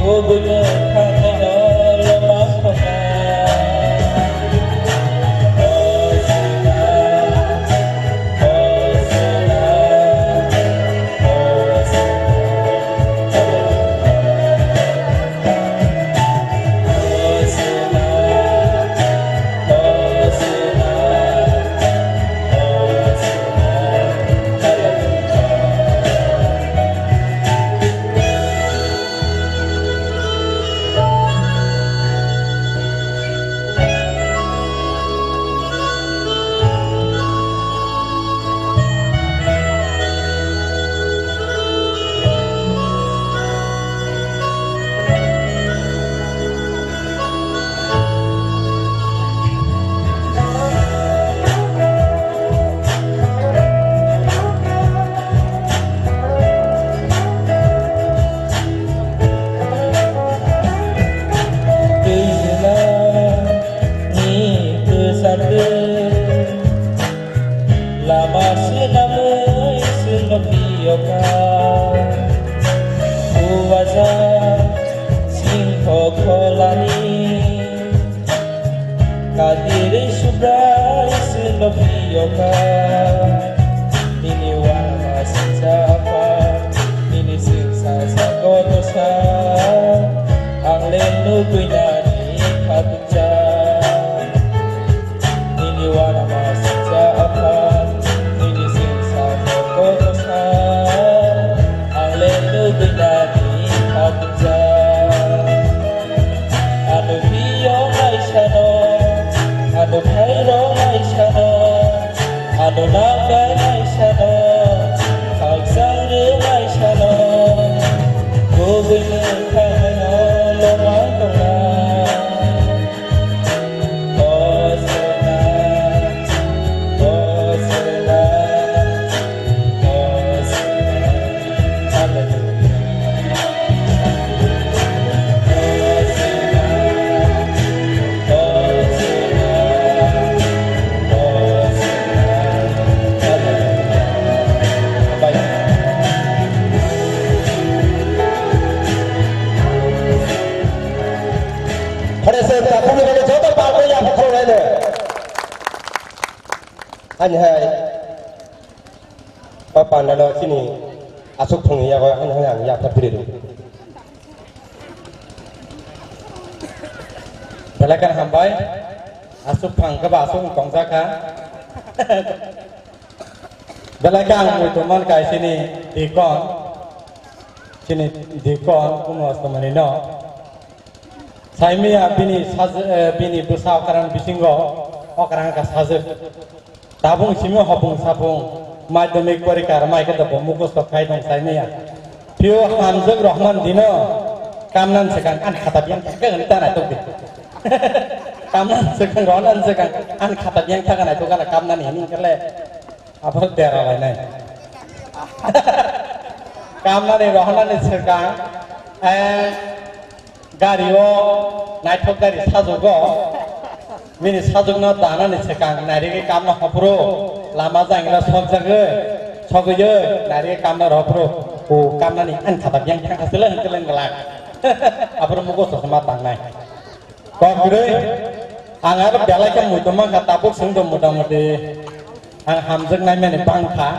kubui mwkhang naino loma khokna. O Sela, o Sela, o Sela. Twijla ni kwchangtwi lama swnamwi chwngno phiyokha. Uaja singkho kholani katirwi Subrai chwngno phiyokha. Nini uanama singcha apha, nini singcha sa kotosa, ang le nugwi nani kha. Nini uanama singcha apha, nini singcha kotosa, ang le nugwi nani kha. Ano phiyok naisano, ano phairok naisano, ano nakar naisano, khakchang rw naisano, kubui mwkhang naino loma tongna. O Sela, o Sela. Ani hai o pandalo chini aswk thwngwi yago ani hai ang yaphar phiri rw. Belai khe hambai, aswk phang khe ba aswk wng tongjakha. Belai khe ang muitu man kai chini dikon, chini dikon kuno aswk manino. Saimaya bini saj-, eh, bini bwsa okrang bisingo okrang kha sajwk. Tabung simi hopung sapung madhyamik porikha rwmai khe bo mukhusto khai tong saimaya. Phio hamjwk Rohman dino kamnan swkang an khata biyang thangkhe hwn ta naitok di. Kamnan swkang Rohman swkang an khata biyang thangkhe naitok gana kamnani hini khe le. Abo dera lainai. Kamnani rohornani swkang, eh, gari o naithok gari sajugo. Bini sajukno danani swkang nairigwi kamna hophuru lama jangila sokjagwi, sogwiyo nairigwi kamna rohorphuru o kamnani ang khata biyang thangkha sele hwnkhe leng glak. Aphuru mugo sosma tangnai. Kok kwrwi, ang aro belai khe muitu mankha, tabuk swngdo motamuti ang hamjwk naimani bangkha.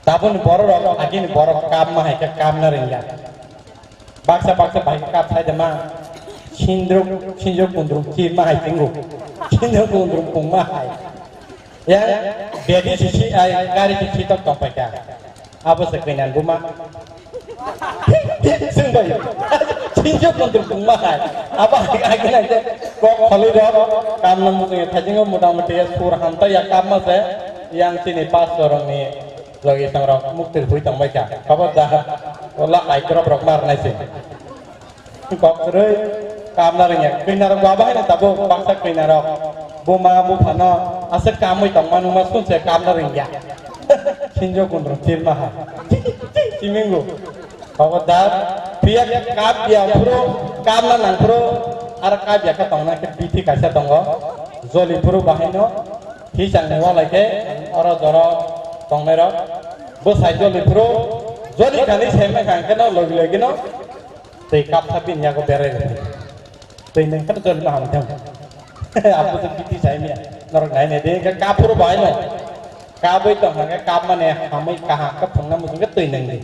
Tabukni borok rok, agini borok kap ma hai khe kap na rwngya. Baksa baksa bai khe kap sai de ma. Sindruk, sinjok kundrum chi ma hai tingu. Sinjok kundrum pung ma hai. Yang bedi sisi ai gari sisi tok tong pai kha. Abo se kainan buma. Sing bai. Sinjo kontur buma hai. Abo ai ai kena ke ko kholi do. Kam nam mutu thajingo motamuti sur hamta ya kam ma se yang chini pas dorong ni logi tong rok muktir hui tong bai kha. Khobor da. Wala ai krop rok mar nai se. Kok kwrwi, kam na rwngya. Kwina rok ba bahai no tabuk baksa kwina rok. Buma buphano aswk kamwi tongma nungma sunse kam na rwngya. Sinjo kundro chirma ha. Simingu. Khobor da. Phiya kap ya phuru, kam na nang phuru, ar kap ya khe tongna khe bithi kaisa tongo. Joli phuru bahai no. Hisang ni walai khe oro joro tongnai rok. Bwsai joli phuru, joli kani sai ma kha khe no logi logi no. Tei kap tha bini yago berai rw. Tei neng khe joli ma ham thang. Abo to biti sai miya. Norok nai nai de kap phuru bahai no. Kap bai tong kha kap mane hamai kaham khe phungna muchung khe tei neng di.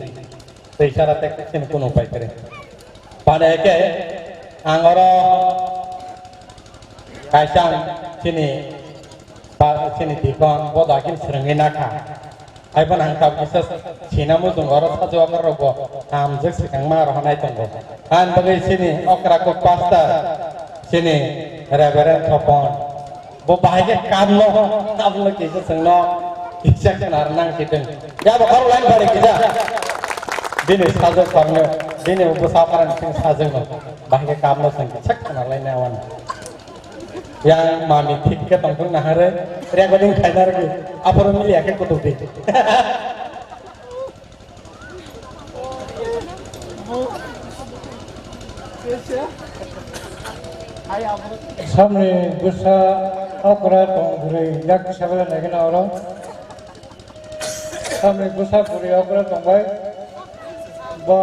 Tei sara tek tek sini kuno upai kwrwi. Pane ke ang oro kaisa chini pa, chini dikon boda kin srwngwi nakha. Hai phano ang tabuk kisa sinamo chwng oro sachu okra rokbo hamjwk swkang ma rohornai tongo. Ani bagwi chini okra kok pastor chini Reverend Thopon. Bo bahai khe kamno, aboni kisa chwngno kisa khna rwnang si chwng. Ya bo khorok line bari kisa. Bini sajwk korno, bini bwsa parang chwng sajwkno. Bahai khe kamno chwng kisa khna lainai awani. Yang mami thik khe tongthok nahare, recording khaina rwgwi, aphuru miliya khe kutuk di. Samni bwsa okra tong bwrwi yak kisa bai naikhe na oro. Samni bwsa bwrwi okra tongbai. Ba.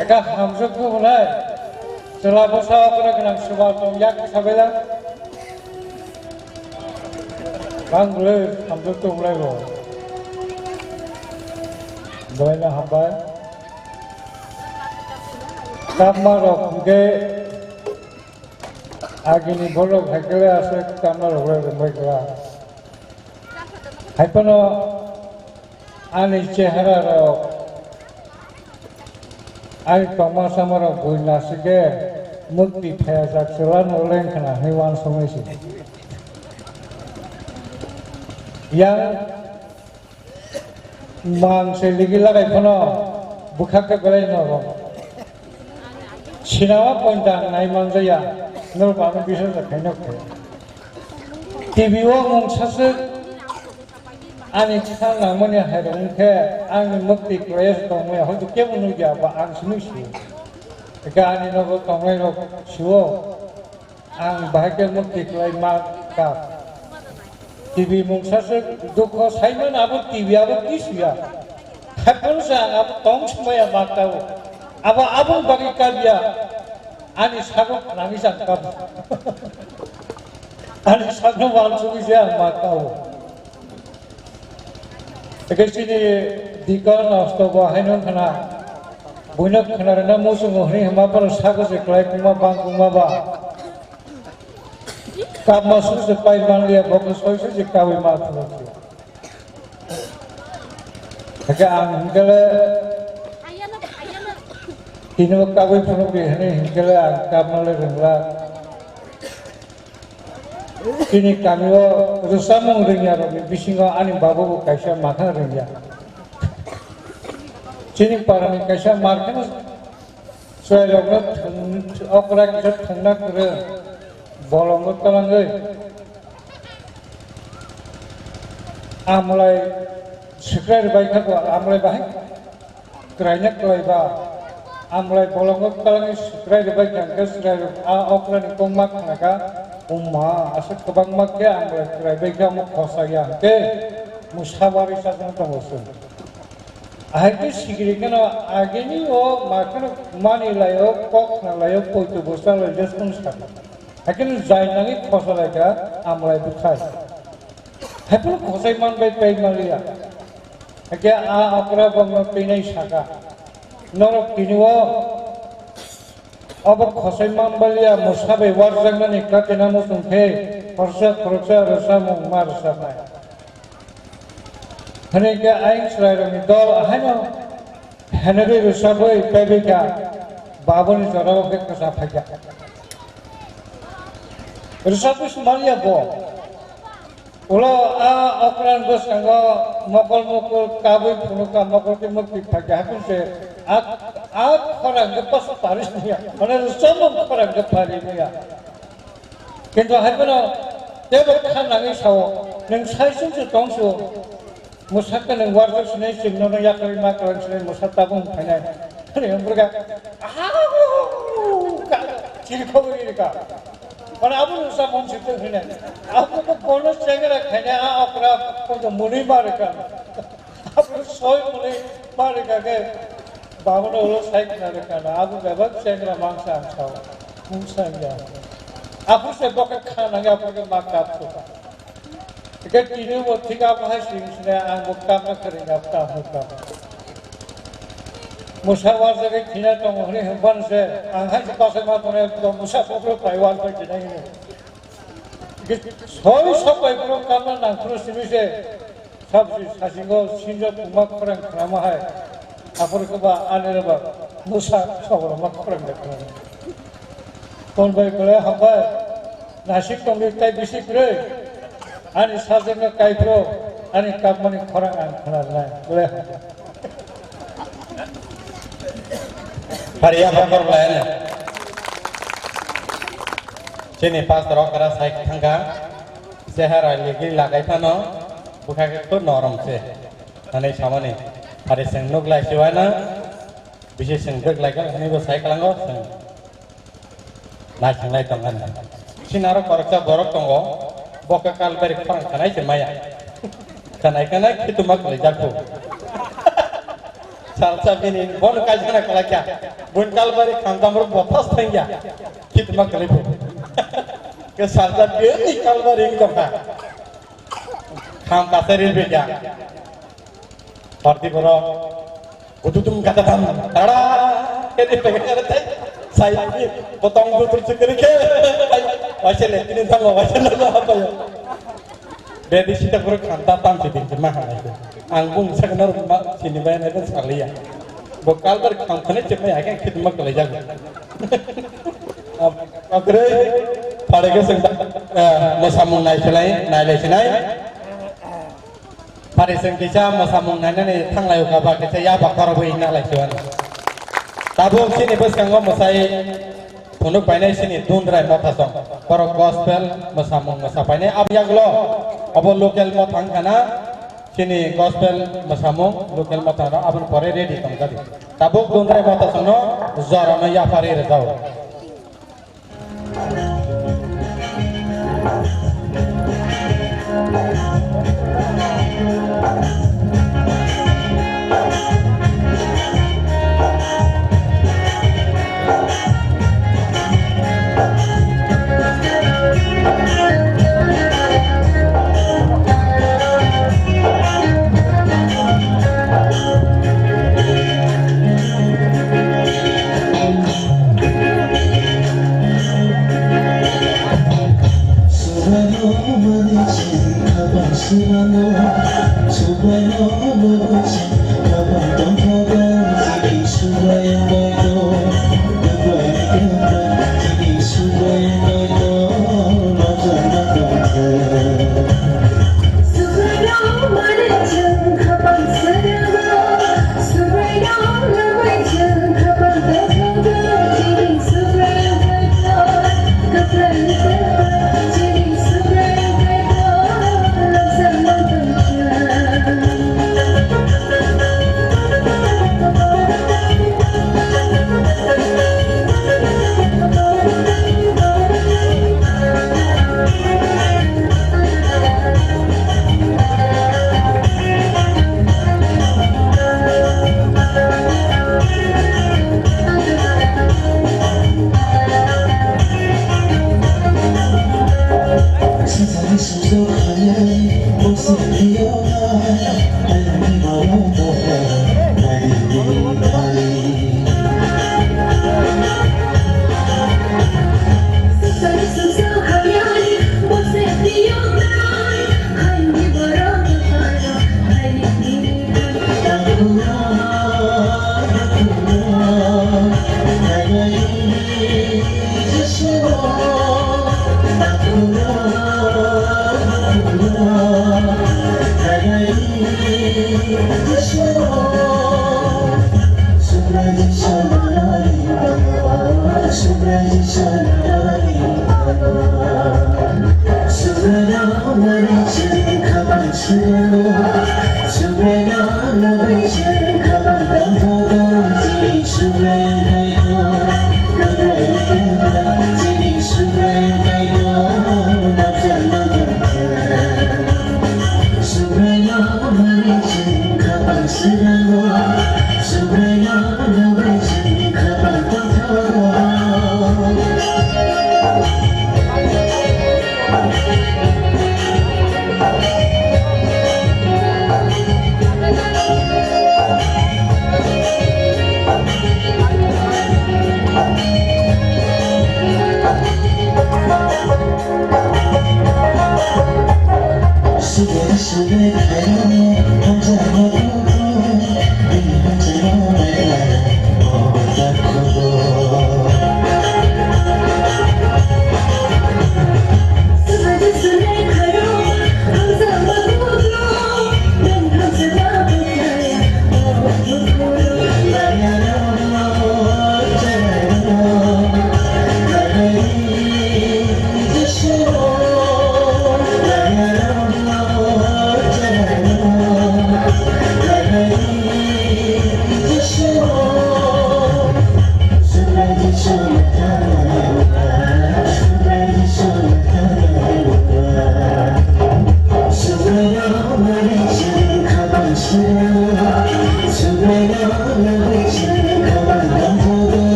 Eka hamjwk bo bolai. Chwla bwsa okra gwnang swbal tong yak kisa bai la. Bang bwrwi hamjwk tong lai bo. Bolai no hambai. Kapma rok hwnkhe agini borok hai khe aswk kapma rok le rwngbai kha. Hai phano ani chehara rok, ani tongma sama rok bui nasikhe mukti phayajak chwla no leng khna hwnwi uansuknai se. Yang mang se ligi lagai phano bwkhak khe belai nogo. Sinama pointa ang nai manjaya, norok ano bisar da khaino khe. T V o mung saswk ani kisa nangmani hai rok wngkhe ani mukti kwlaiya se tongmaya, hoito kebo nukya ba ang simi sio. Eka ani nogo tongnai rok sio. Ang bahai khe mukti kwlai ma kap. T V mungsa se dukho saimano abo T V abo kisuya. Haiphano se ang abo tong sumaya ma kabo. Abo aboni bagwi kabya. Ani sago nangwi se ang kabo. Ani sakno wansugwi se ang ma kao. Eke chini dikon nosto bo haino khna. Buino khna rwna muchungo hwnwi hwnma phano sakho se klai kuma bang kuma ba. Kapma su se pai manliya, bokhe soi se je kawi ma phano. Hake ang hinkele tini bo kabui phunukdi hwnwi hinkele ang kapnole rwngla. Chini kamio rwchapmung rwngya rokni bisingo ani babu bo kaisa makhang rwngya. Chini parani kaisa markheno chwrairokno thwng-, okra kisa thwngna kwrwng bolongo twlangwi. Amlai swkrai rwbai kha bo, amlai bahai kwraina kwlaiba. Amlai bolongo kwlangwi swkrai rwbai kha, hwnkhe chwrairok a okrani kok ma khnakha, "Umma, aswk kwbangma khe amlai kwraibai khe omo khosa ya," hwnkhe mwsa barwi chajagwi tongo chwng. Ahai khe sikiri kheno agini o ma kheno mani lai o, kok khna lai o, poito bwsa lai o, jeswng sa. Haikhe no jai nangwi khosa lai kha, amlai bwkhai. Haiphano khosai man bai pai man liya. Haikhe a okra bokno twinai saka. Norok tini o obo khosai man bai liya, mwsa bai warjaknani katina muchung khe khoroksa khoroksa rwchapmung ma rwchapnai. Hwnwi khe ayang chwrairokni dol ahaino henegwi rwchapwi paibai kha, baboni jorao khe kwcha phaikha. Rwchapwi se manya bo. Ulo a okran bwskango mokol mokol kabui phunukha, mokol khe mukti phaikha, hakhe se a, a khorang khe pas pari manya, mane rwchapmung khorang khe pari manya. Kintu hai phano teibo kha nangwi sao, "Nwng sai chwng se tong su, mwsa khe nwng warjak sinai, chwng nono yakarwi ma kwlang sinai, mwsa tabung phainai." Ani hwnbrwkha, "Ahau!" Ka-, chiri khogwi rwkha. Mane abo nwng sa mung si tong hinai. Abo khe bono chengra khainai, a okra kono mwnwi ma rwkha. Abo soi mwnwi ma rwkha khe, babono ulo sai khna rwkha na, abo bebak chengra mangsa ang sao, mungsa wngya. Aphuru se bo khe kha nangya, aphuru khe ma kap kha. Eke tini bo thik abo hai sing sine ang bo kap na kharing ap kap na kap. Mwsa warjagwi thina tongo hwnwi hwnphano se ang hai se bachai ma tongnai, mwsa koklo pai warjak khinai hwnwi. Soi sopai borok kamna nangphuru simi se sabji sasingo sinjo tongma khorang khnama hai. Aphuru khe ba ani rwba mwsa soborokma khorang de khnama. Ton bai belai hambai nasik tongdi tai bisi kwrwi ani sajwkno kaiphuru ani kapmani khorang ang khna rwnai belai hambai. Phariya phokor layan. Chini pastor okra sai thangka. Chehara ligri lagai phano bwkha khe to norom se. Hanai samani. Phari seng nuk lai siwana. Bisi seng dek lai kal hanai bo sai kalango seng. Naisinglai tongkha. Sinaro koroksa borok tongo, bo khe kalbari khorang khanai se maya. Khanai khanai khituma kwlaijak bo. Salsa bini bono kaijana kwlaikha. Buini kalbari khamtam rok bothas thangya. Khituma kwlai bo. Ke salsa bini kalbari wng tongkha. Kham kasari bikha. Party borok. Kututum kata tam, tara, kedi pengen ada tai, saya ini potong tutur sekali ke, waise le tini tang waise le apa ya? Bedi sita pura khanta tam sih di cuma hal itu. Angkung sekenar ma sini bayar itu sekali ya. Bokal ber kham khane cuma ya kan khidmat kalau jago. Akre, pada ke sengta, eh, masamung nai selai, nai le selai. Pari seng kisa mwsamung nainani thanglai o kaba kisa ya ba khorok bai na lai siwan. Tabuk sini bwskango mwsai phunuk painai sini Dundrai Mothasong. Borok gospel mwsamung mwsa painai. Ab yaglo obo local motha wngkha na sini gospel mwsamung local motha no aboni pore ready tong jadi. Tabuk Dundrai Mothasong no jora no yapharwi rwjao.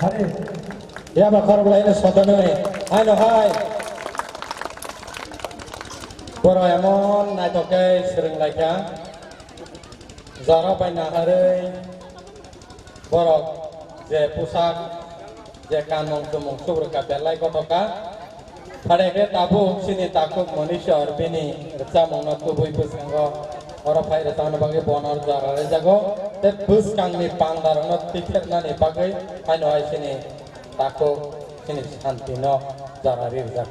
Hari. Ya ba khorok lai no soda nai. Hai no hai. Borok emon naithok khe swrwng lai kha. Jora bai naharwi borok je pusak, je kanmung chumung subrwkha belai kothokha. Phade khe tabuk chini takhuk Monisor bini rwchapmungno kubui bwskango oro phai rwchapna bagwi bono jora rijago. Tei bwskangni pandarokno tiphernani bagwi haino hai chini takhuk chini santino jora rijak.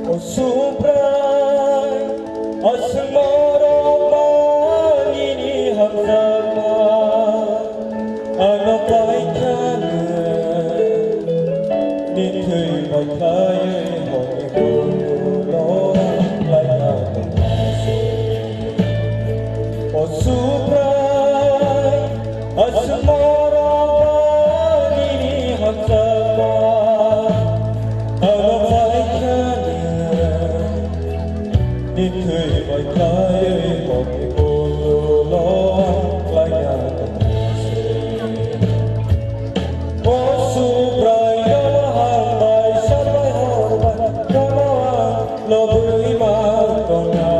O Subrai, aswk norok manini hamjakma, ano paikha nw, ni thwi bai khlaiwi hor ni bumung no laina tongma se. O Subrai, aswk norok manini hamjakma, ano paikha nw, ni thwi bai khlaiwi hor ni bumung no laina tongma se. O Subrai, nono hambai salbai horbai, nono ang lobwi ma tongna.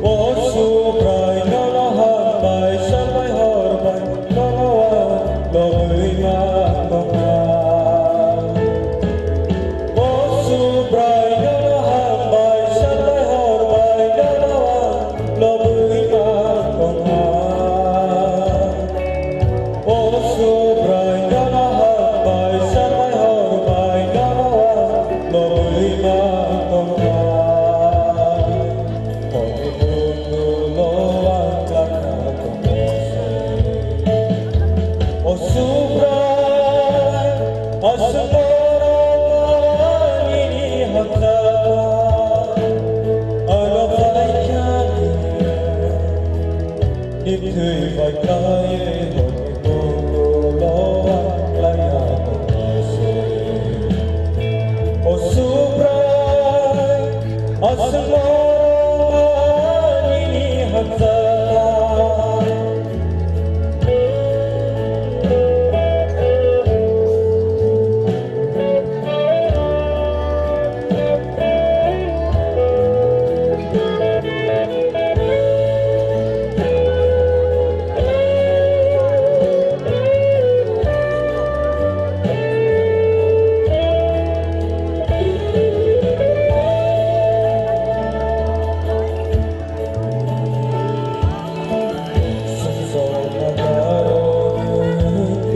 O Subrai, nono hambai salbai horbai, nono ang lobwi ma tongna. O Subrai, nono hambai salbai horbai, nono ang lobwi ma tongna. O Subrai, nono hambai salbai horbai, nono ang lobwi ma tongna. Hwnwi bumung no ang kha tongma se. O Subrai, aswk norok manini hamjakma, ano paikha nw, ni thwi bai khlaiwi hor ni bumung no ang laina tongma se. O Subrai, aswk norok manini hamjakma.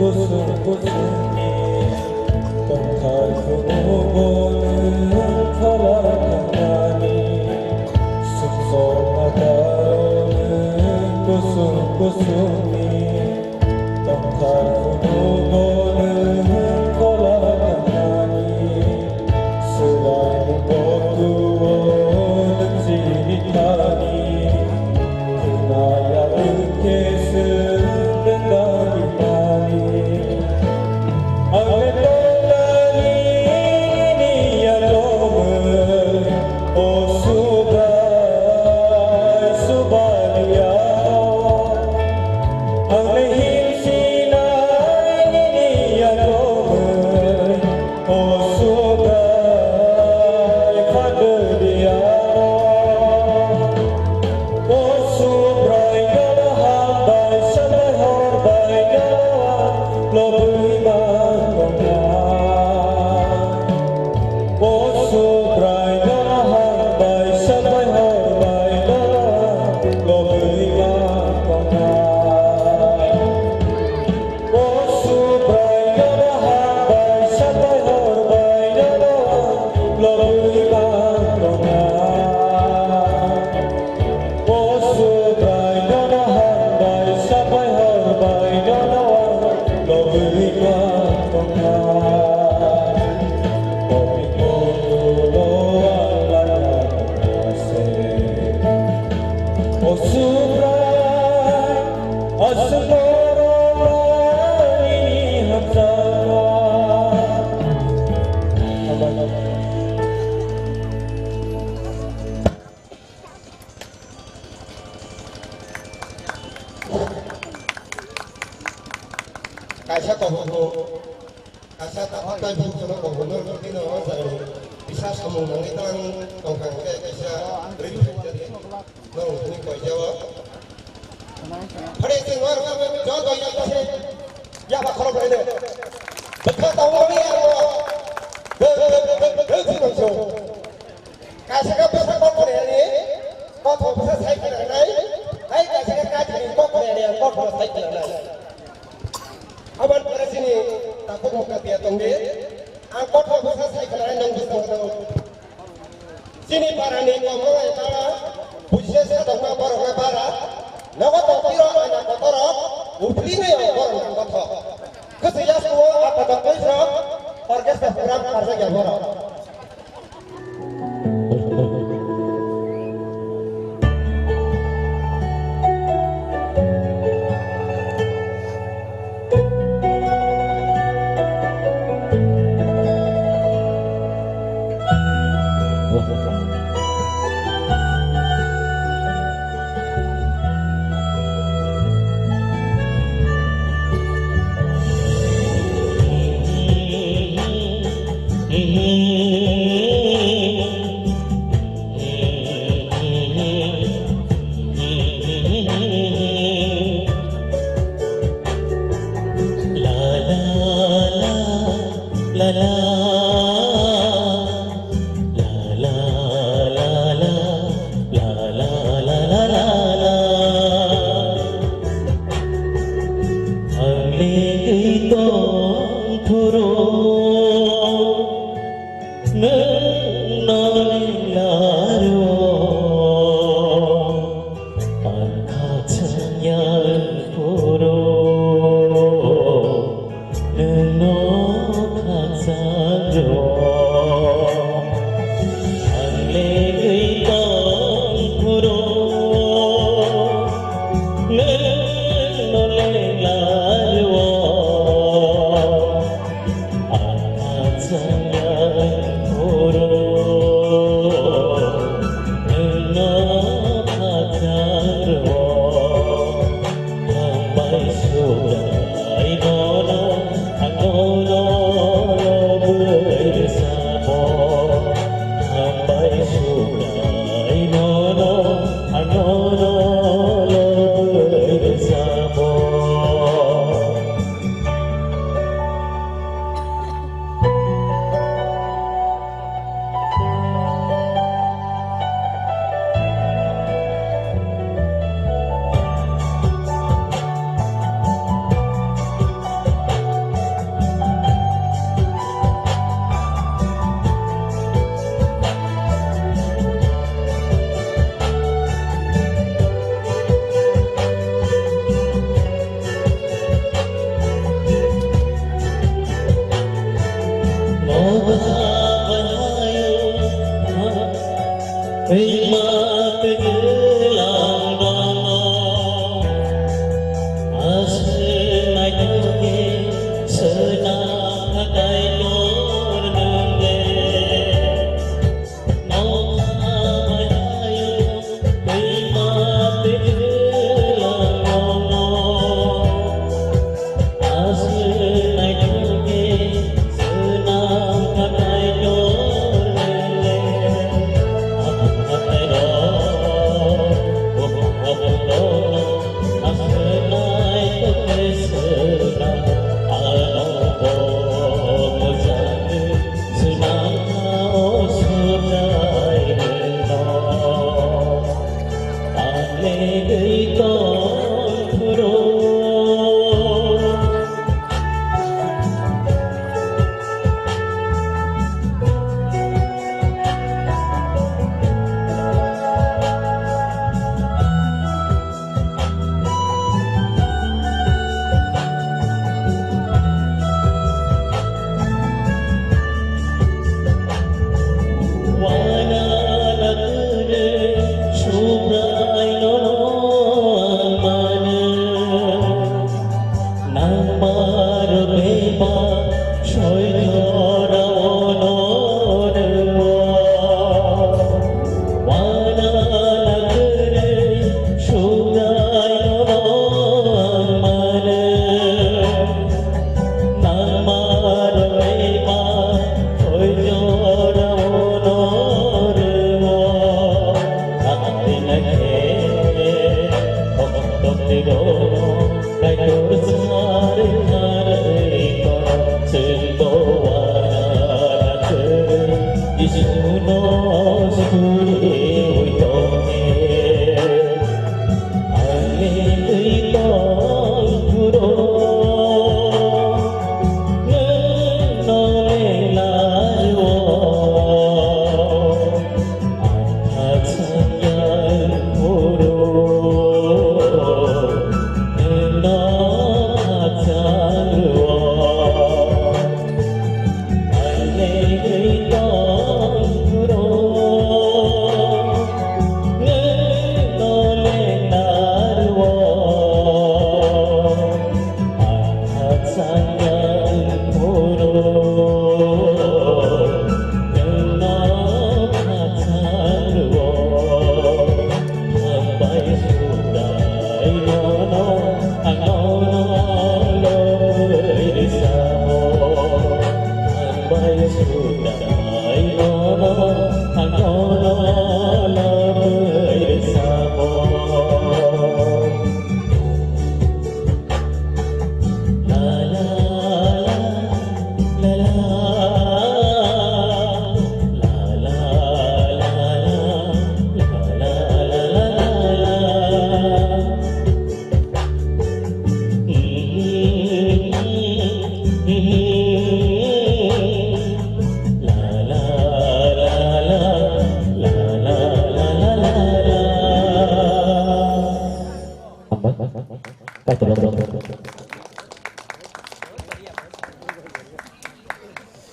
Kusung kusung ni tongthai phunukgo nwng phala thangmani. Sumsok mataro nwng kusung kusung ni tongthai phunukgo nwng phala thangmani. Swraimung botuo nwng chini thani, khwnaya wngkhe swng nwng dagi mani. Ang le tongnani nini yago mwng, o Subrai, Subrai yago. Kaisa takhuk tai bukhuk no kok hwnwi rwkhe no o jaga ni kisa samung nangwi tang tongkha hwnkhe kisa rwkhe no hwnwi koijao. Phare se no rwkha joto ya kise ya ba khoro bai de. Bwkha tong ro ya ro. Kaisa ka bwsa kok khorani, kothok bwsa sai khorani, hai kaisa ka kajini kok khorani, ang kothok sai khorani. Aboni pore chini takhuk mukha tiya tongdi, ang kothok bwsa sai khorani nang bwsa tong. Chini parani komo lai para, bujise sa tongma borok na para, nogo tong piro ana kotorok, uthli nai borok na kothok. Kwchwi yasku o apa tong koisrok, orchestra program karjak ya borok. Ang legwi tong phuru nwng no lenglaro, ang khachang yang phuru nwng no khachang ro. Ang legwi tong phuru nwng no lenglaro.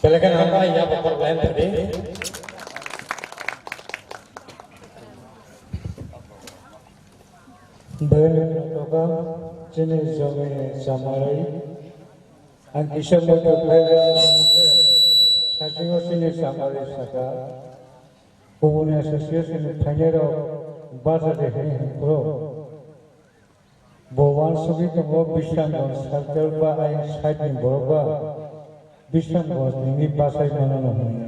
Belai kheno hambai, ya bokol line tadi. Belai kheno toka chini jomi chamari. Ang kisa moto phaiga, sasingo chini chamari saka. Kubuni association ni phainairok bacha de hini hwnphro. Bo uansugwi tongo Bisramganj circle ba ayang side ni borok ba Bisramganj ni wngwi bachai mano no hwnwi.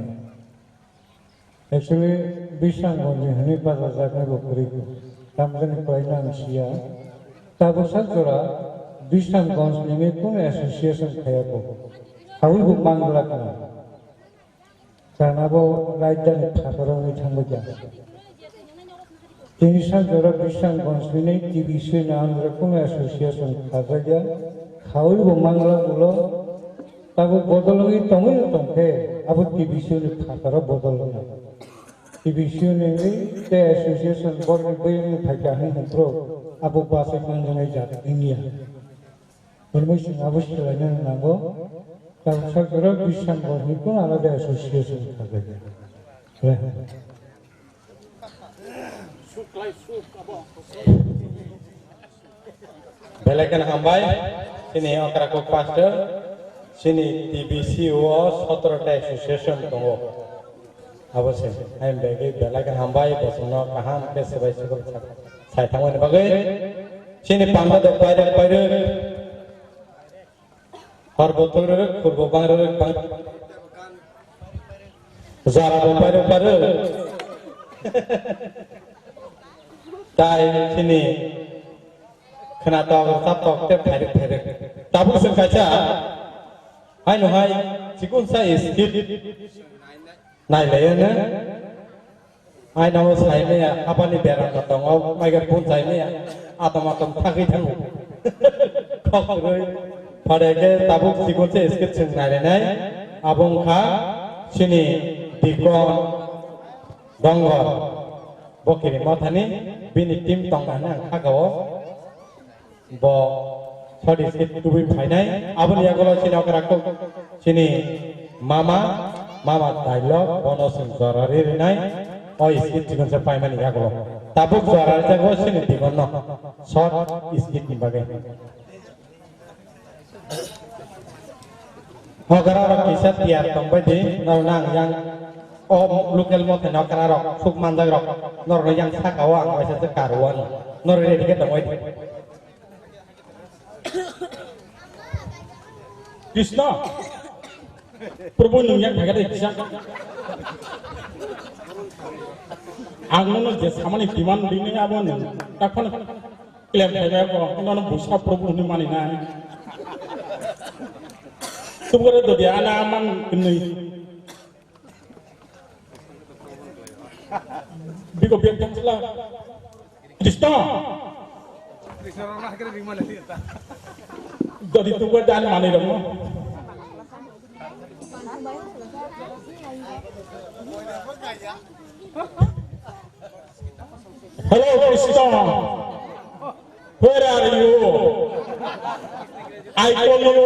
Actually, Bisramganj ni hwnwi bachajaknai bo kwrwi, tamjani kwlaina ang siya. Tabuk sak jora Bisramganj ni wngwi kunu association khaiya bo. Hawi bo manglak na. Chana bo raidani phataro wngwi thangbaikha. Tini sak jora Bisramganj ni T B C ni under o kunu association khajakya, khaui bo manglak ulo, tabuk bodol wngwi tongwi tongkhe abo T B C ni phataro bodol wngya. T B C ni wngwi tei association borokni bwrwi wngwi phaikha hwnwi hwnphru abo bachai manjaknai jat wngya. Permission abo swlaina nango. Tamsa kwrwk Bisramganj ni kunu alada association khajakya. Belai kheno hambai, chini okra kok pastor, chini T B C o sotoro ta association tongo. Abo se, hai bagwi belai khe hambai, bosongno kaham khe swbai swkang sai thangmani bagwi. Chini panda dok pairwk pairwk. Hor bo thwk rwk, khur bo bang rwk, bang. Jora bo pairwk pairwk. Tai chini khwnatok, rwchaptok tei phairwk phairwk. Tabuk chwng kaisa, haino hai chikon sa skit. Nailaiyano. Aino saimaya, habani bera no tongo, maigar pun saimaya, atom atom thagwi thango. Kok rwi, phare khe tabuk chikon se skit chwng nailainai, abo wngkha chini Dikon Dongor. Bo kiri mothani, bini team tongna hwnwi ang kha o. Bo sodi skit tubui phainai, aboni yagulo chini okra kuk, chini mama, mama tailok, bono chwng jora ri rinai, o skit chikon se paimani yagulo. Tabuk jora rijak o chini Digonno, short skit ni bagwi. Okra rok kisa tiyar tongbai di, norok nang yang o local mothai okra rok, suk manjak rok, norok yang saka o ang waisa se karu o ano, norok ready khe tongbai di. Krishna, Prabhu nwng yang thagade kisa. Ang nono je samani demand rini abo nwng, takhon Claim khaibaibo, nono busa Prabhu hwnwi maninai. Tubukhe dodi ana man kwnwi. Biko biak tang sila. Krishna. Dodi tu gua dan mani ramo. Hello, Krishna. Where are you? I call you.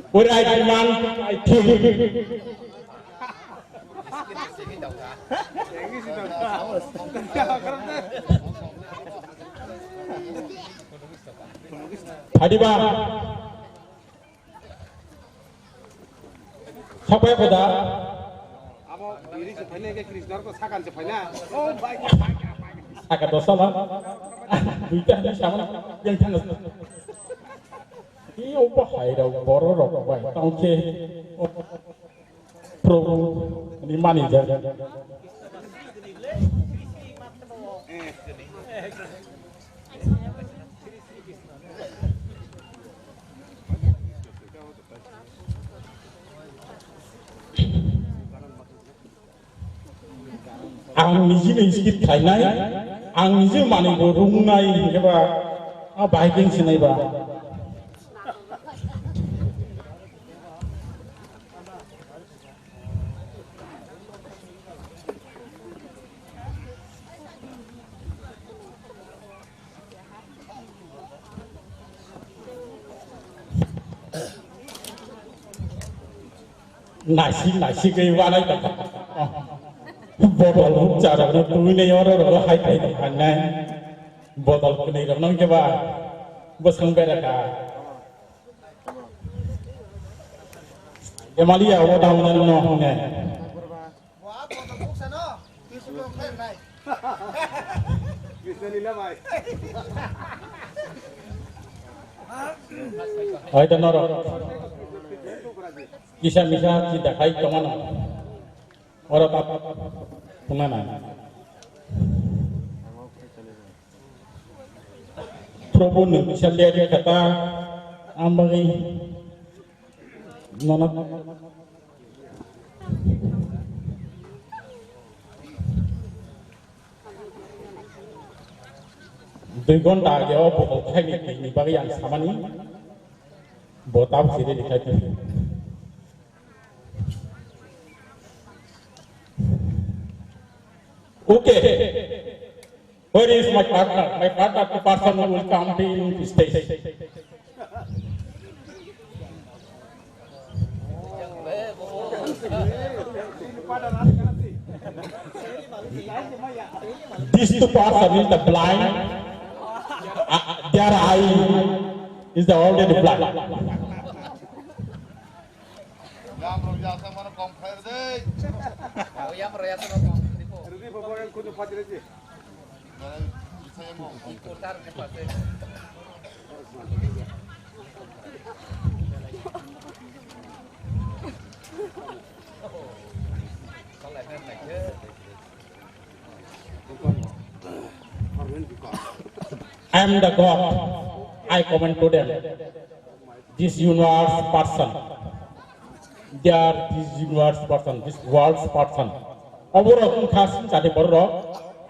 Where I demand, I think. Hadiba. Sapai koda. Abo biri se phaina ke Krishna ko sakan se phaina. Oh, bai. Saka dosa la. Duita ni saman yang thanas. Iyo bahai rok boro rok bai tangke. Prabhu ni manager. Ang niji ni skip khainai, ang niji manwi bo rungnai hinkhe ba, a bahai khe sinai ba. Naisik naisik khe wanai tongkha. Bodol huk charok no twi nai oro ro hai thai tongkha nai. Bodol kwnwi rok no khe ba bwswng bera kha. Emalia o da wnai no hwnwi. Krishna Lila bhai. Hoito norok kisa misa chinta khai tongmano. Oro tap tongmana. Prabhu ni kisa liya kata ambagi nono. Dui ghonta age o botol khaini twi ni bagwi ang samani bo tabuk se ready khai twi. Okay. Where is my partner? My partner, the person who will come to you to stay. These two person is the blind. Uh, their eye is the already blind. Yang rok yasa mano kom khlai rw de. Yang rok yasa mano kom khlai rw de. I am the God. I command to them. This universe person. They are this universe person, this world's person. Oborok wngkha swngchar ni bororok,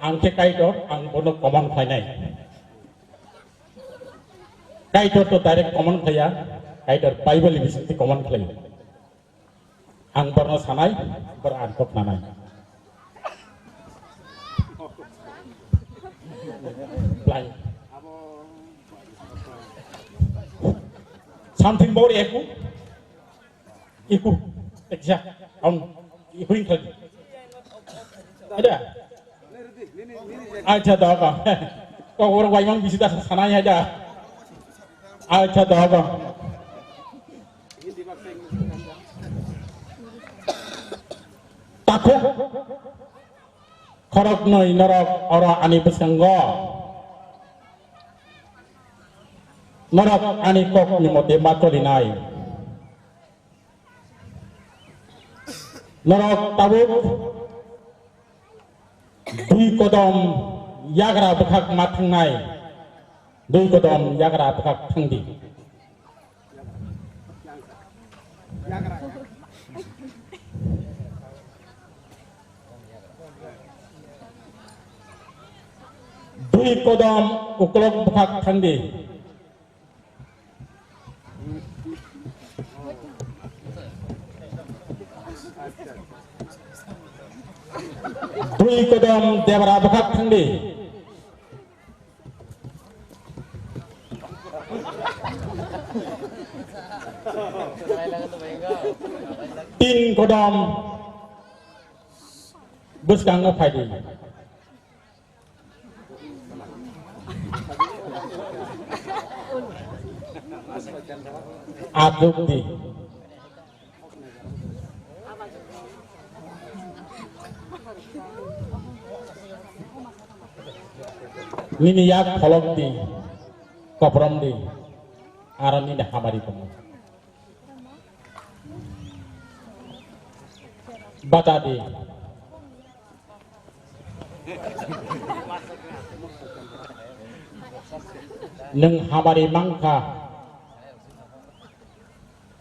ang khe Kaitor, ang bono command khlainai. Kaitor to direct command khlaiya, Kaitor Bible ni bisingtwi command khlaio. Ang borno sanai, bor ang kok nanai. Blind. Something more eku. Iku, ekja, ang iku ingkal. Ada. Acha doga. Kok orang waimang bisi dah sanai aja. Acha doga. Takhuk. Khoroknwi norok oro ani bwskango. Norok ani kokni mote ma cholinai. Norok tabuk dui kodom yagra bwkhak ma thangnai, dui kodom yagra bwkhak thangdi. Dui kodom uklok bwkhak thangdi. Dui kodom debra bwkhak thangdi. Tin kodom bwskango phaidi. Achuk di. Nini yak pholok di, koprom di, aro nini hamari tongo. Bata di. Nwng hamari mankha.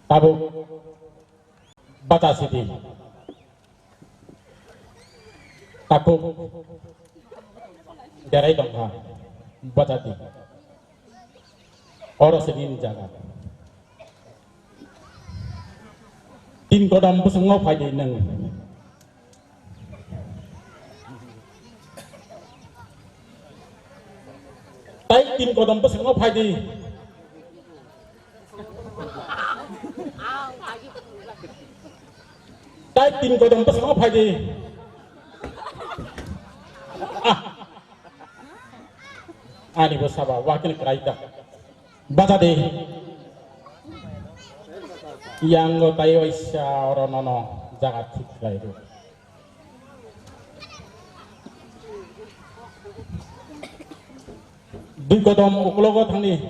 Tabuk bata sidi. Takhuk derai tongkha. Bata di. Oro se nini jaga. Tin kodom bwskango phaidi nwng. Tai tin kodom bwskango phaidi. Tai tin kodom bwskango phaidi. Ah. Ani bo saba, wakin kwrai ta. Bata de. Yango tai waisa oro nono jaga thik khlai rw. Dui kodom uklogo thangni.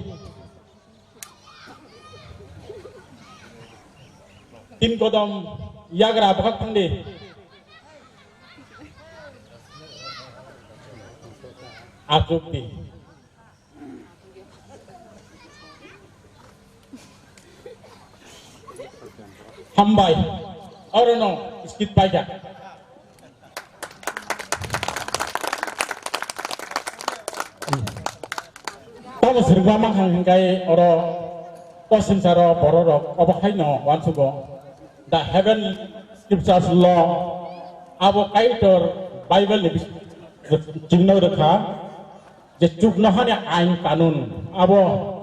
Tin kodom yagra bwkhak thangdi. Achuk di. Hambai. Oro no skit paikha. Tamo sirba mankhang hingkai oro o sinsaro bororok obo haino uansugo. The heaven scriptures law abo Kaitor Bible ni bis-, chingno rwkha je chuknohani ain kanun abo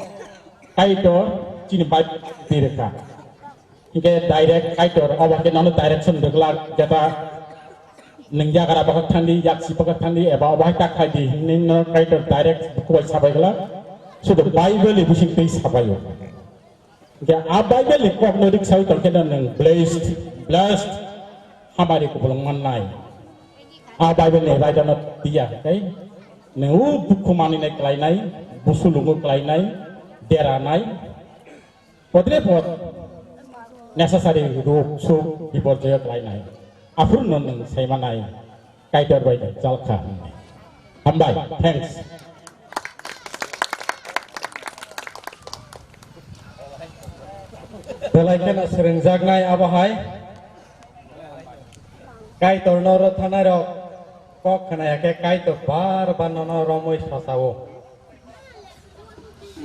Kaitor chini Bible ni rwkha. Hingke direct Kaitor obo hingke nono direction rwglak jeta nwng yagra bwkhak thangdi, yaksi bwkhak thangdi, eba obo hai tak khaidi hinwi no Kaitor direct bukubai sabai glak, sudu Bible ni bising twi sabaio. Hingke a Bible ni kok no rik sawi tongkhe no nwng blessed, blessed, hamari kupulung mannai. A Bible ni raida no tiya hingke nwng o dukhu maninai klainai, busulungo klainai, deranai, Podre pod necessary ruk suk biporjoyo khlainai. Aphuru no nwng saimanai Kaitor bai no chalkha hwnwi. Hambai, thanks. Belai kheno swrwngjaknai abo hai. Kaitor no rwthanai rok kok khna ya khe Kaitor bar bar nono romwi sasao.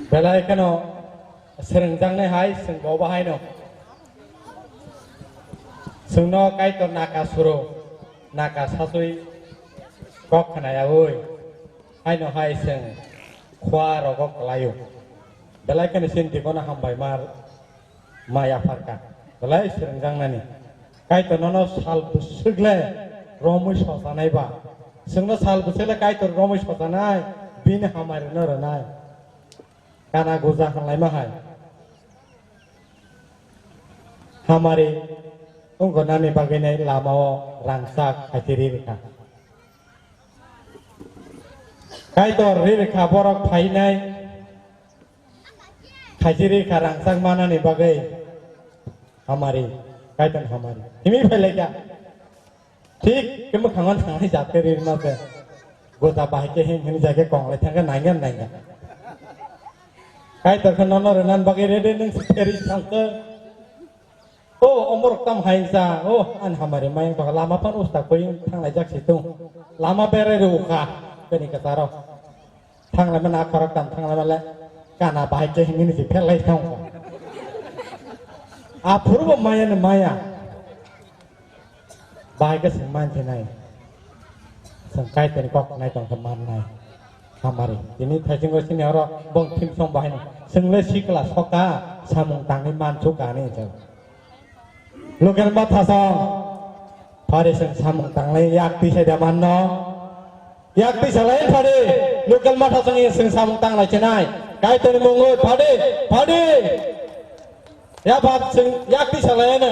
Belai kheno swrwngjaknai hai chwng bo bahaino. Chwngno Kaitor naka suro, naka sasui kok khna yaui. Haino hai chwng khua rogo kwlaio. Belai kheno chini tikono hambai ma ma yapharkha. Belai swrwngjaknani. Kaitor nono sal bwswk le romwi sosanai ba. Chwngno sal bwswk le Kaitor romwi sosanai, bini hamari no rwnai. Kana goja hanlaima hai. Hamari wngkha nani bagwi nai lama o rangchak khaitwi ri rwkha. Kaitor ri rwkha borok phainai. Khaisiri kha rangchak manani bagwi hamari, kaitor hamari. Himi phailaikha. Thik khe mwkhango thangnai jat khe rirma se. Goja bahai khe him hini jai khe konglai thangkhe naingan naingan. Kaitor khe nono rwnan bagwi ready nwng se pheri thangkhe. O, omorok tam hai sa, o, ani hamari mayang tongkha, lama phano usta koi thanglai jak si tung. Lama berai rw kha, bini kwcharo. Thanglaimani a khoroktham thanglaimale kana bahai khe hinwi se phelai thangkha. Aphuru bo maya ni maya. Bahai khe swng man khe nai. Swng Kaitorni kok nai tong khe man nai. Hamari. Tini thaisingo sini oro bong thim song bahai no. Swng le sikla soka samung tangwi man chuka ni chao. Local mathasong phari swng samung tanglai yak twi sai da manno. Yak twi salai phari local mathasong swng samung tanglai chinai. Kaitorni mungwi phari phari. Ya bab swng yak twi salai na.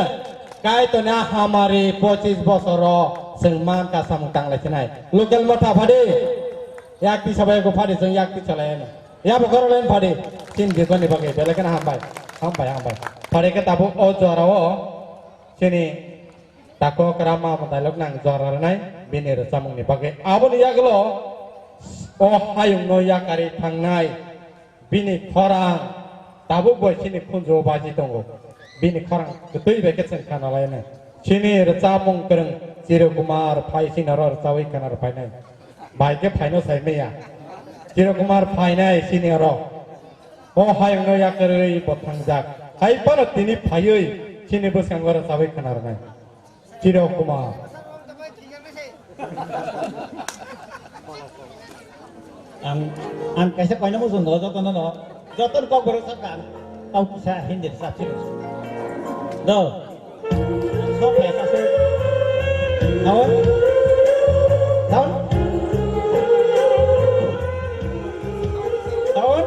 Kaitorni a hamari pochis bosoro swng man ka samung tanglai chinai. Local matha phari. Yak twi sabai ko phari swng yak twi salai na. Ya bo khoro len phari. Sin bikoni bagai belai kheno hambai. Hambai hambai. Phari khe tabuk o jorao. Chini takhuk rama mwtailok nang jora rwnai bini rwchapmungni bagwi. Aboni yagulo o hayungno yakarwi thangnai bini khorang tabuk bai chini khunjuo baji tongo. Bini khorang kwtwi bai khe chwng khanalainai. Chini rwchapmung kwrwng Chiru Kumar phai chini oro rwchawi khwna rwphainai. Bai khe phaino sai maya. Chiru Kumar phainai chini oro. O hayungno yakarwi bo thangjak. Hai phano tini phaiwi chini bwskango rwchabwi khwna rwnai. Chiru Kumar. Ang, ang kaisa koina muchung do, jotono no. Jotono kok borok sakha ang. Tau kisa Hindi rwchap sini. Do. Sok ya, kasih. Tahun? Tahun? Tahun?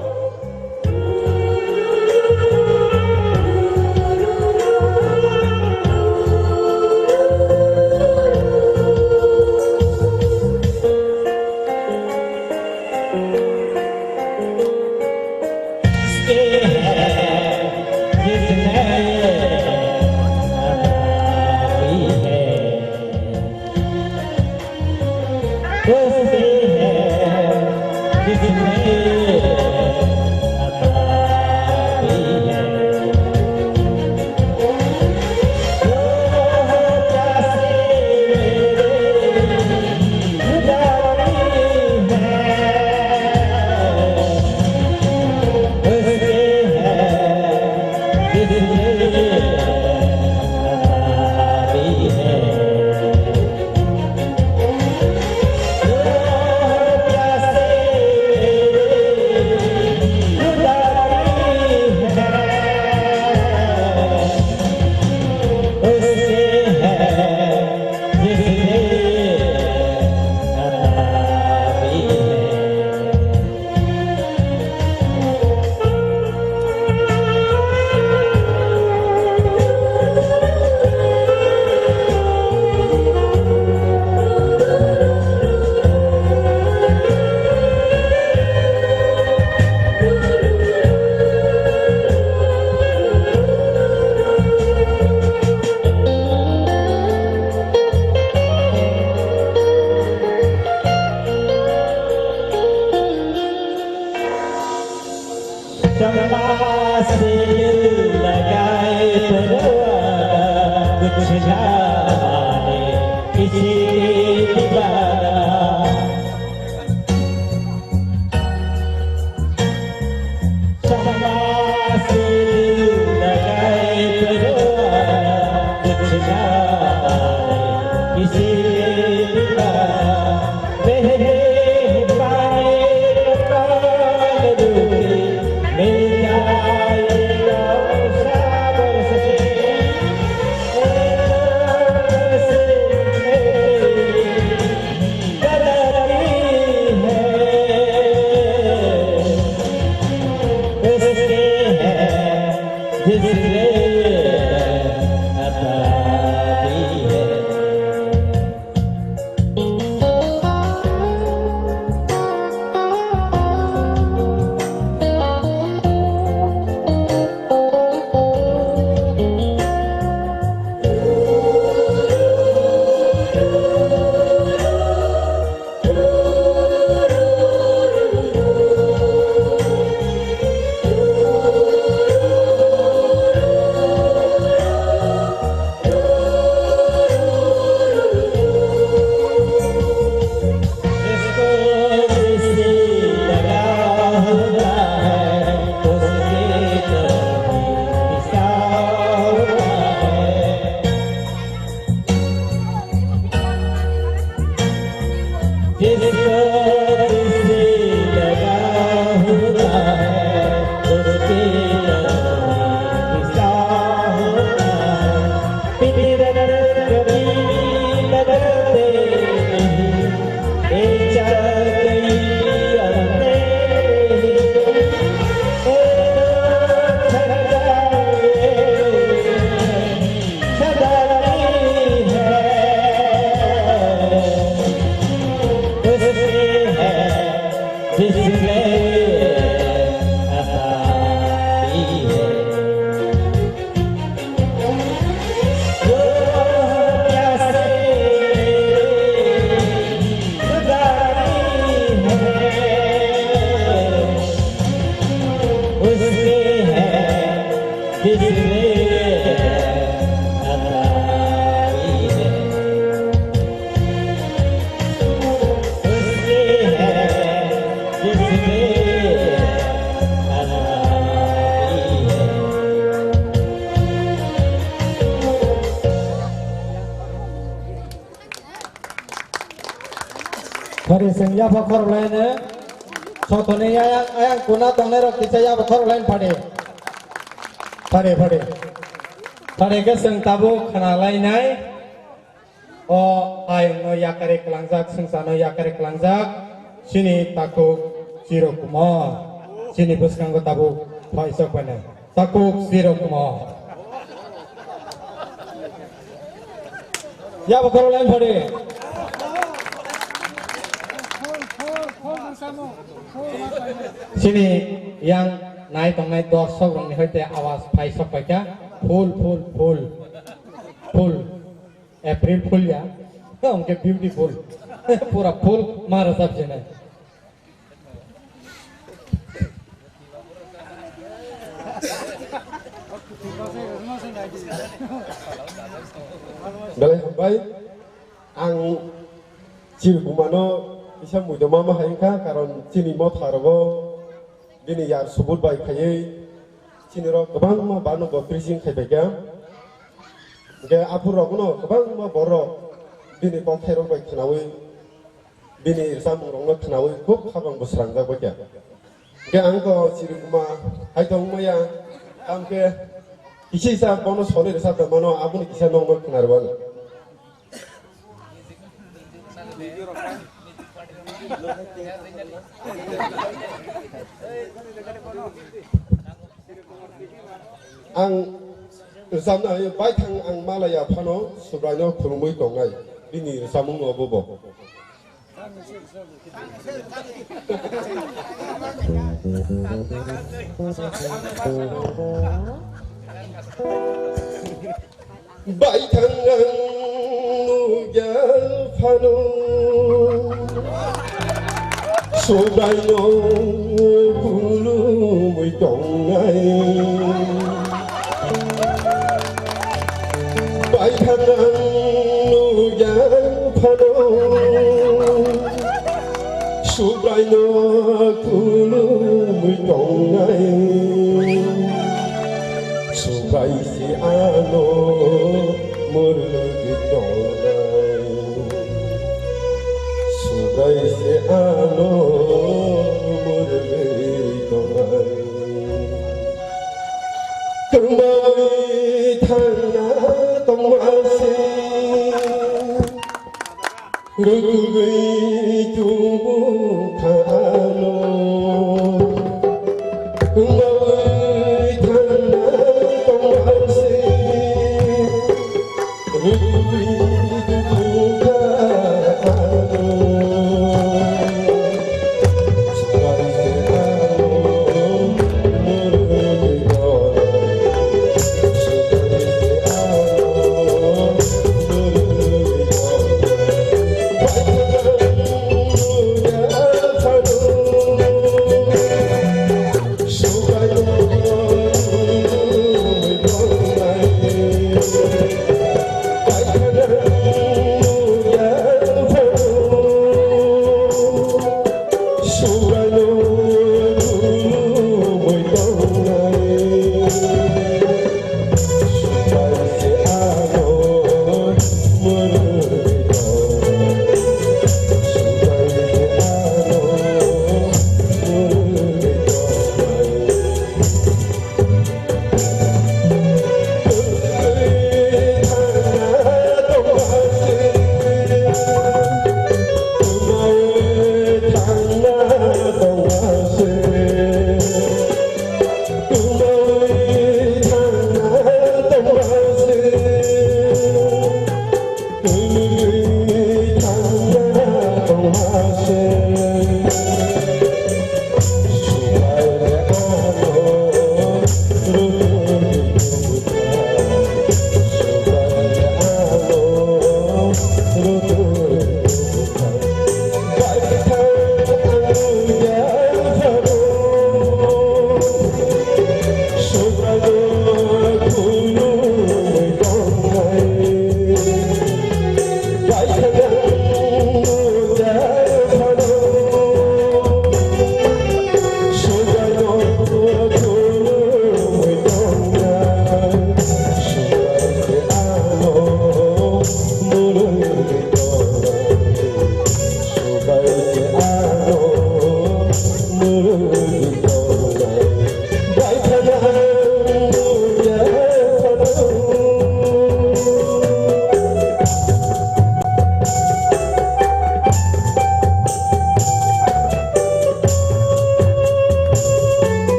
जिसको दिल से लगाव होता है, उसके अंदर भी साव होता है। फितरत कभी बदलते नहीं, ये चाह गई और नहीं। ये दो छड़ जाए, सदा रही है, उसकी है जिसने अता की है। वो प्यासे खुदा की है, उसकी है जिसने अता की है। Phari sengya pha khorokhlaino. Sotoni ayang, ayang kuna tongnairok kisa yabo khorokhlaino phari. Phari, phari. Phari khe chwng tabuk khnalainai. O ayungno yakari kwlangjak, swngcharno yakari kwlangjak, chini takhuk Chiro Kumar, chini bwskango tabuk phaisok baino takhuk Chiro Kumar. Yabo khorokhlaino phari. Chini yang nai tongnai dorshok rokni hoite awas phaisok paikha, full, full, full, full. April Fool ya, hwnkhe beautiful. Pura full ma rwchap sinai. Belai hambai, ang Chirkumano kisa muido ma ma hai wngkha, karon chini motha rogo bini yar subut bai khaiwi chini rok kwbangma bano bo preaching khai bai kha. Hwnkhe aphuru rokno kwbangma borok bini kokthai rok bai khwnawi, bini rwchapmung rokno khwnawi khub khabang bo srangjak bai kha. Hwnkhe ang to Chirikuma hai tong maya, tamkhe kisa kisa bono soni rwchap da mano, aboni kisa nokno khwna rwano. Ang rwchapna hai baithang ang malaya phano Subraino khulumwi tongnai, bini rwchapmung no bobo. Baithang ang nukya phano, Subraino khulumwi tongnai. Baithang ang nukya phano, Subraino khulumwi tongnai. Subrai se ano mwrwgwi tongnai. Subrai se ano mwrwgwi tongnai. Kwmawi thangna tongma se. Rukugwi tubu khano, wngwi thangna tongma se. Rukugwi tubu khano.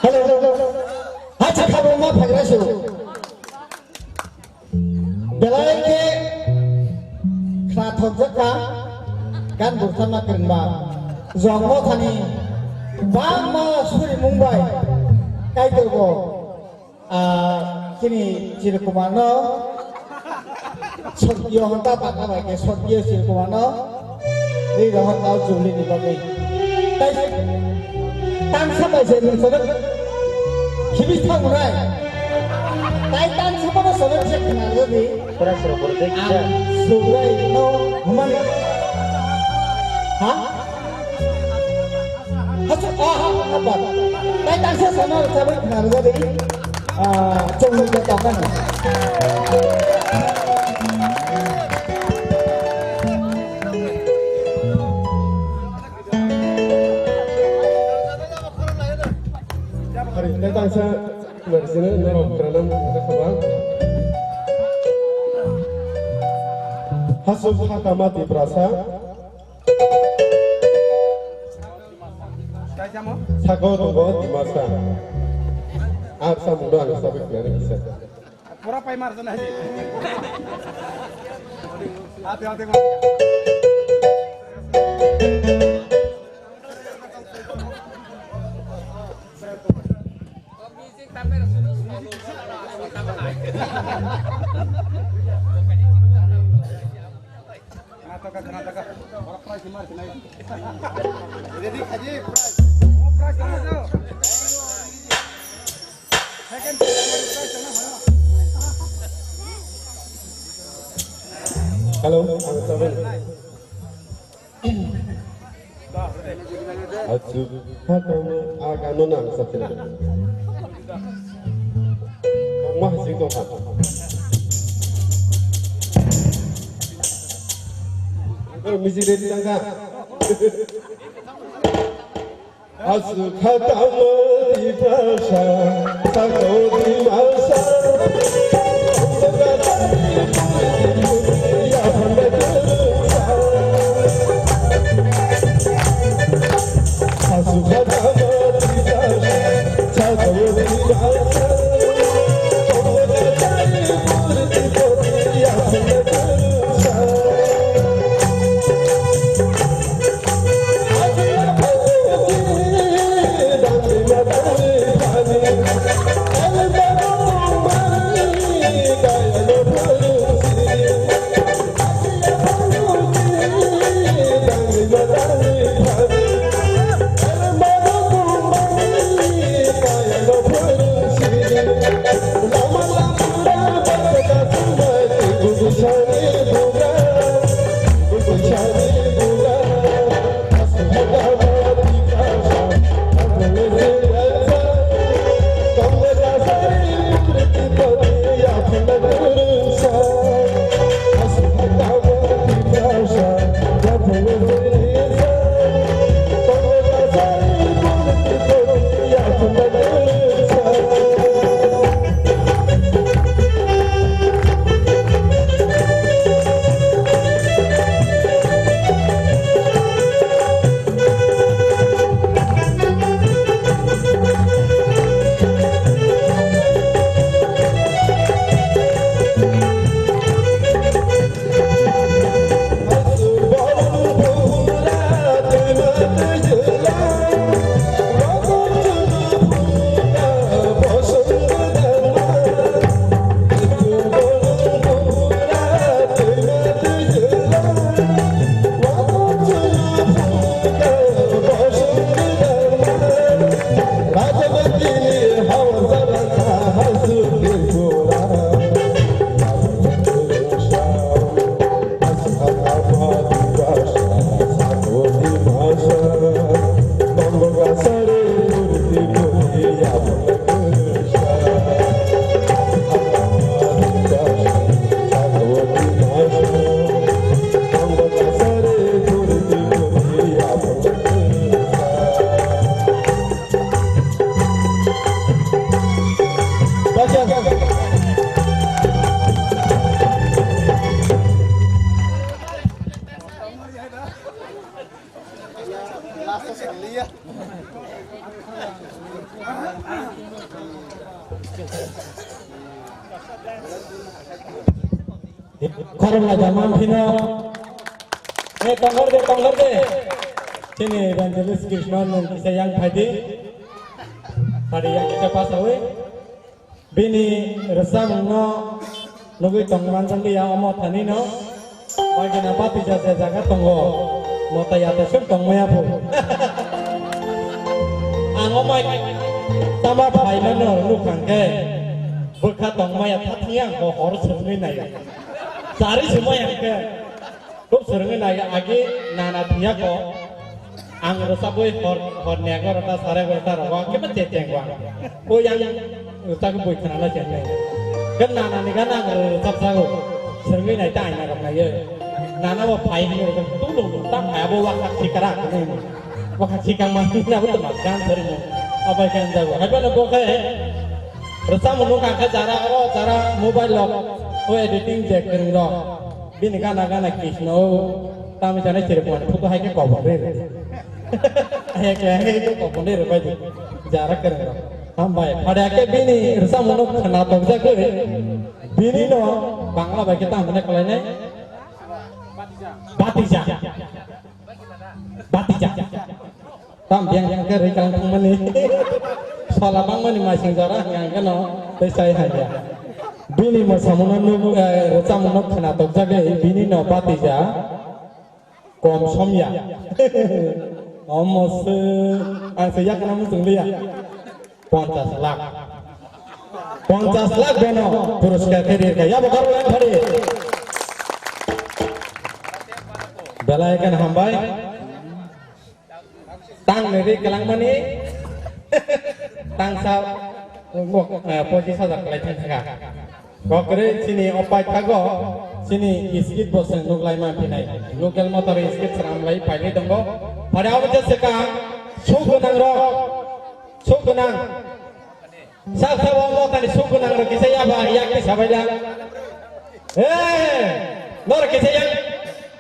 Hello, hello, hello. Acha khabangma phagrasu. Belai khe khna thokjak kha gan burtharma kwrwngma. Jongno thani bangma surimung bai Kaitor bo, ah, chini Chirkumarno sorgiyo honta bangma bai khe sorgiyo Chirkumarno ri rohor tao jubli ni bagwi. Tai tangsa bai se nung sono khibi thangnai. Tai tangsa bai sono check na lo di. Pura sura pura check. Subrai no human. Ha? Hachu, aha, apa? Tai tangsa sana sabai khna rwjadi. Ah, chongni ke takan. Hari, tai tangsa, narsina, norok, kranam, khaba. Hasu, khata, mati, prasa. Sako tongo Dimasa. Ar samungno ang sabai khlaiwi kisa. Pura pai mar jana hai. Ate, ate, ate. Hello, ang Saban. Achu, ha kamo, a kamo na ang sakina. Kongma hasing tongkha. Ang music ready tangkha. Asu khatamo Tiprasa, sako Dimasa. Asu khatamo Tiprasa, sako Dimasa. Khoroknai da manphino. Eh, tongkhor de, tongkhor de. Chini evangelist Krishna nwng kisa yang phaidi. Phadi yang kisa pasawi. Bini rwchapmungno nugwi tongmanjakliya omo thanino. Bagina bati ja je jaga tongo. Mota yate sum tongmaya phu. Ang omai tama phaimano nukhang khe. Bwkha tongmaya thathang yang ho hor sumwi nayo. Chari sumai ang khe. Khub swrwngwi nai agi nana thwiya ko. Ang rwchapwi hor, horni egarota, sare egarota rogo ang kebo cheteng wang. O yang rwchapwi bui khwnana chengnai. Khe nanani gana ang rwchapjago. Swrwngwi nai ta aina rok naiyo. Nana bo phai hwnwi rwchap tulung tam phai abo wakha sikara hwnwi. Wakha sikang ma hwnwi abo tongma gan swrwngwi. Abai khe ang jago. Hai phano bo khe rwchapmung nukha khe jara oro jara mobile rok. O editing je kwrwng rok. Bini gana gana Krishna o tamo jani chirikmani photo hai khe kobor re re. Hai khe hai khe kobor re re bai di. Jara kwrwng rok. Hambai. Phade khe bini rwchapmung no khwna tokjagwi. Bini no Bangla bai khe tamo hwnwi kwlainai. Batija. Batija. Tam biyang biyang khe rwi kalang thangmani. Sola bangmani masing jora hwnka hwnkheno tei chai haiya. Bini mwsamungno nuk, eh, rwchapmungno khwna tokjagwi bini no batija kom somya. Omo se ang se yakna muchung liya. Ponchas lakh. Ponchas lakh bono puruskar khe rirkha. Yabo khoroknwi phadi. Belai khe hambai. Tang neri kelangmani tangsa, eh, pochis hajar kelai thang thangkha. Kokre chini opai thago, chini skit bo se nuklai ma phinai. Local motor skit sram lai pailai tongo. Phare abo je seka suk gwnang rok, suk gwnang. Sak sak o mothani suk gwnang rok kisa yaba yak kisa bai da. Eh, nor kisa yak.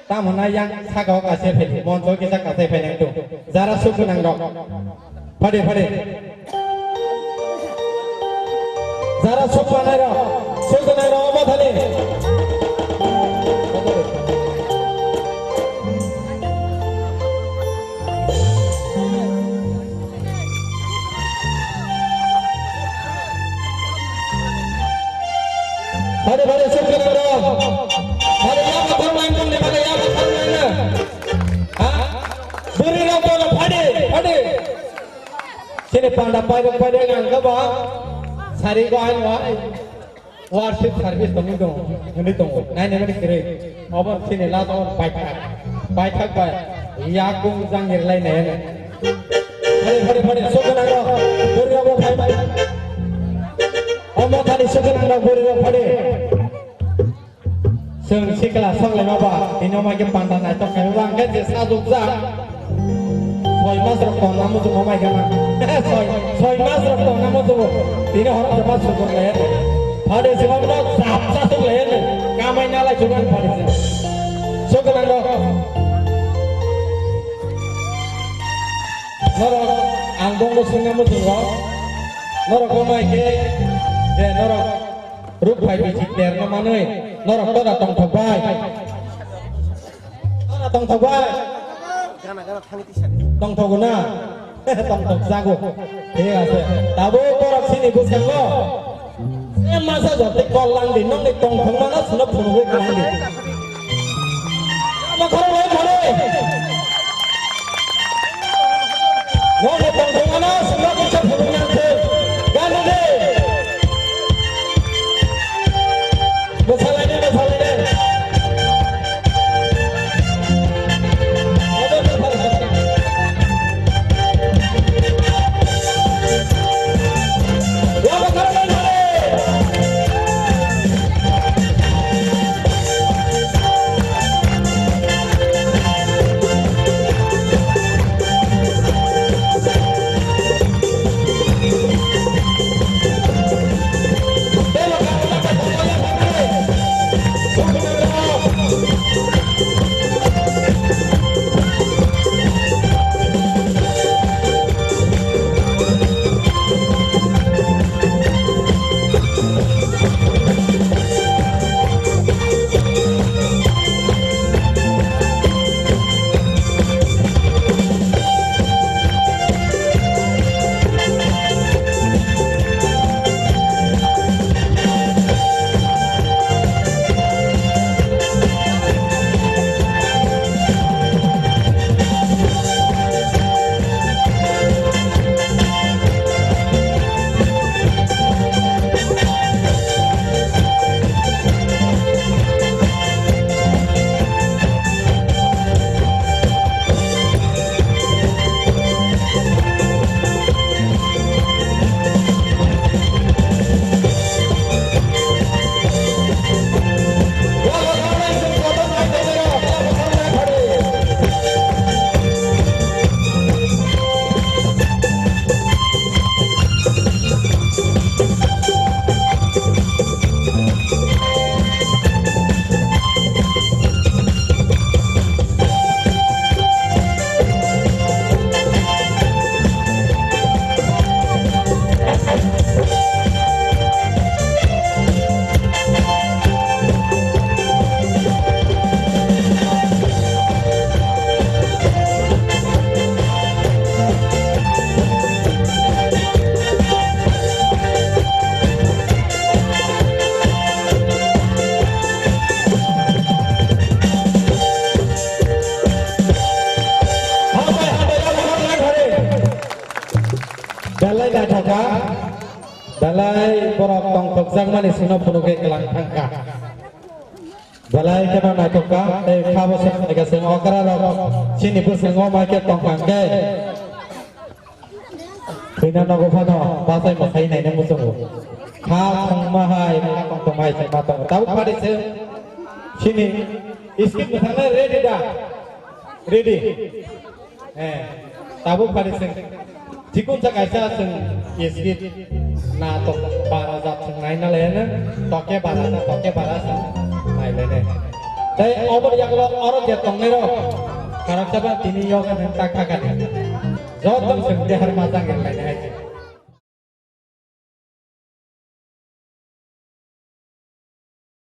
Tamo na yang saka o kase phai di, moncho kisa kase phai nang tu. Jara suk gwnang rok. Phade, phade. Jara suk manai rok, suk gwnang rok o mothani. Phade, phade, suk gwnang rok. Phade, ya pathar nang tong de, phade, ya pathar nang na. Ha? Bwrwi rok bono phade, phade. Sini panda pai rok phade nang ka ba. Sari ko ai wa. Worship service tongwi tongo, hwnwi tongo. Naina mani kwrwi. Obo chini last o paithak. Paithak bai yakung jangir lai nai ano. Phari, phari, phari, suk gwnang rok. Bwrwi rok bo phai, phai. O mothani suk gwnang rok, bwrwi rok phari. Chwng sikla sok lai ma ba, tini o mai khe panda naitok khai ma ba, hwnkhe je sajwk jak. Soi mas rok tongna muchungo mai gana. Soi, soi mas rok tongna muchungo. Tini horo joma sukur le. Phade sibam no chap cha suk le. Kamai na lai chuban phade se. Suk nang rok. Norok ang bongno sungna muchungo. Norok bo mai khe je norok ruk phai bisi terno manwi norok toda tongthok bai. Tongthok bai. Gana, gana, thangwi tisa. Tongthok na. Tongthok jago. Thik ase. Tabuk borok sini bwskango. Se masa jote kol langdi, nokni tongthok mana sino phunugwi kwlangdi. Ama khoro bai mare. Nokni tongthok mana sino kisa phunugwi nangkhe. Gana de. Bwsalaide, bwsalaide. Belai borok tongthokjakmani sino phunugwi kwlang thangkha. Belai kheno naithokha, tei kha bwswk naikha chwng okra rok chini bwskango mai khe tongkha hwnkhe. Thwina nogo phano bachai mwsai naina muchungo. Kha thangma hai, kha tongthokma hai se ma tongo. Tabuk pari se chini skit mwthangna ready da? Ready? Eh, tabuk pari se. Chikun sa kaisa chwng skit na to bara jat chwng naina lene, toke bara na toke bara chwng nai lene. Tei obor yaklo oro je tongnai rok, karak saba tini yok nang tak thakani. Joto chwng dehar majang yang lainai hai.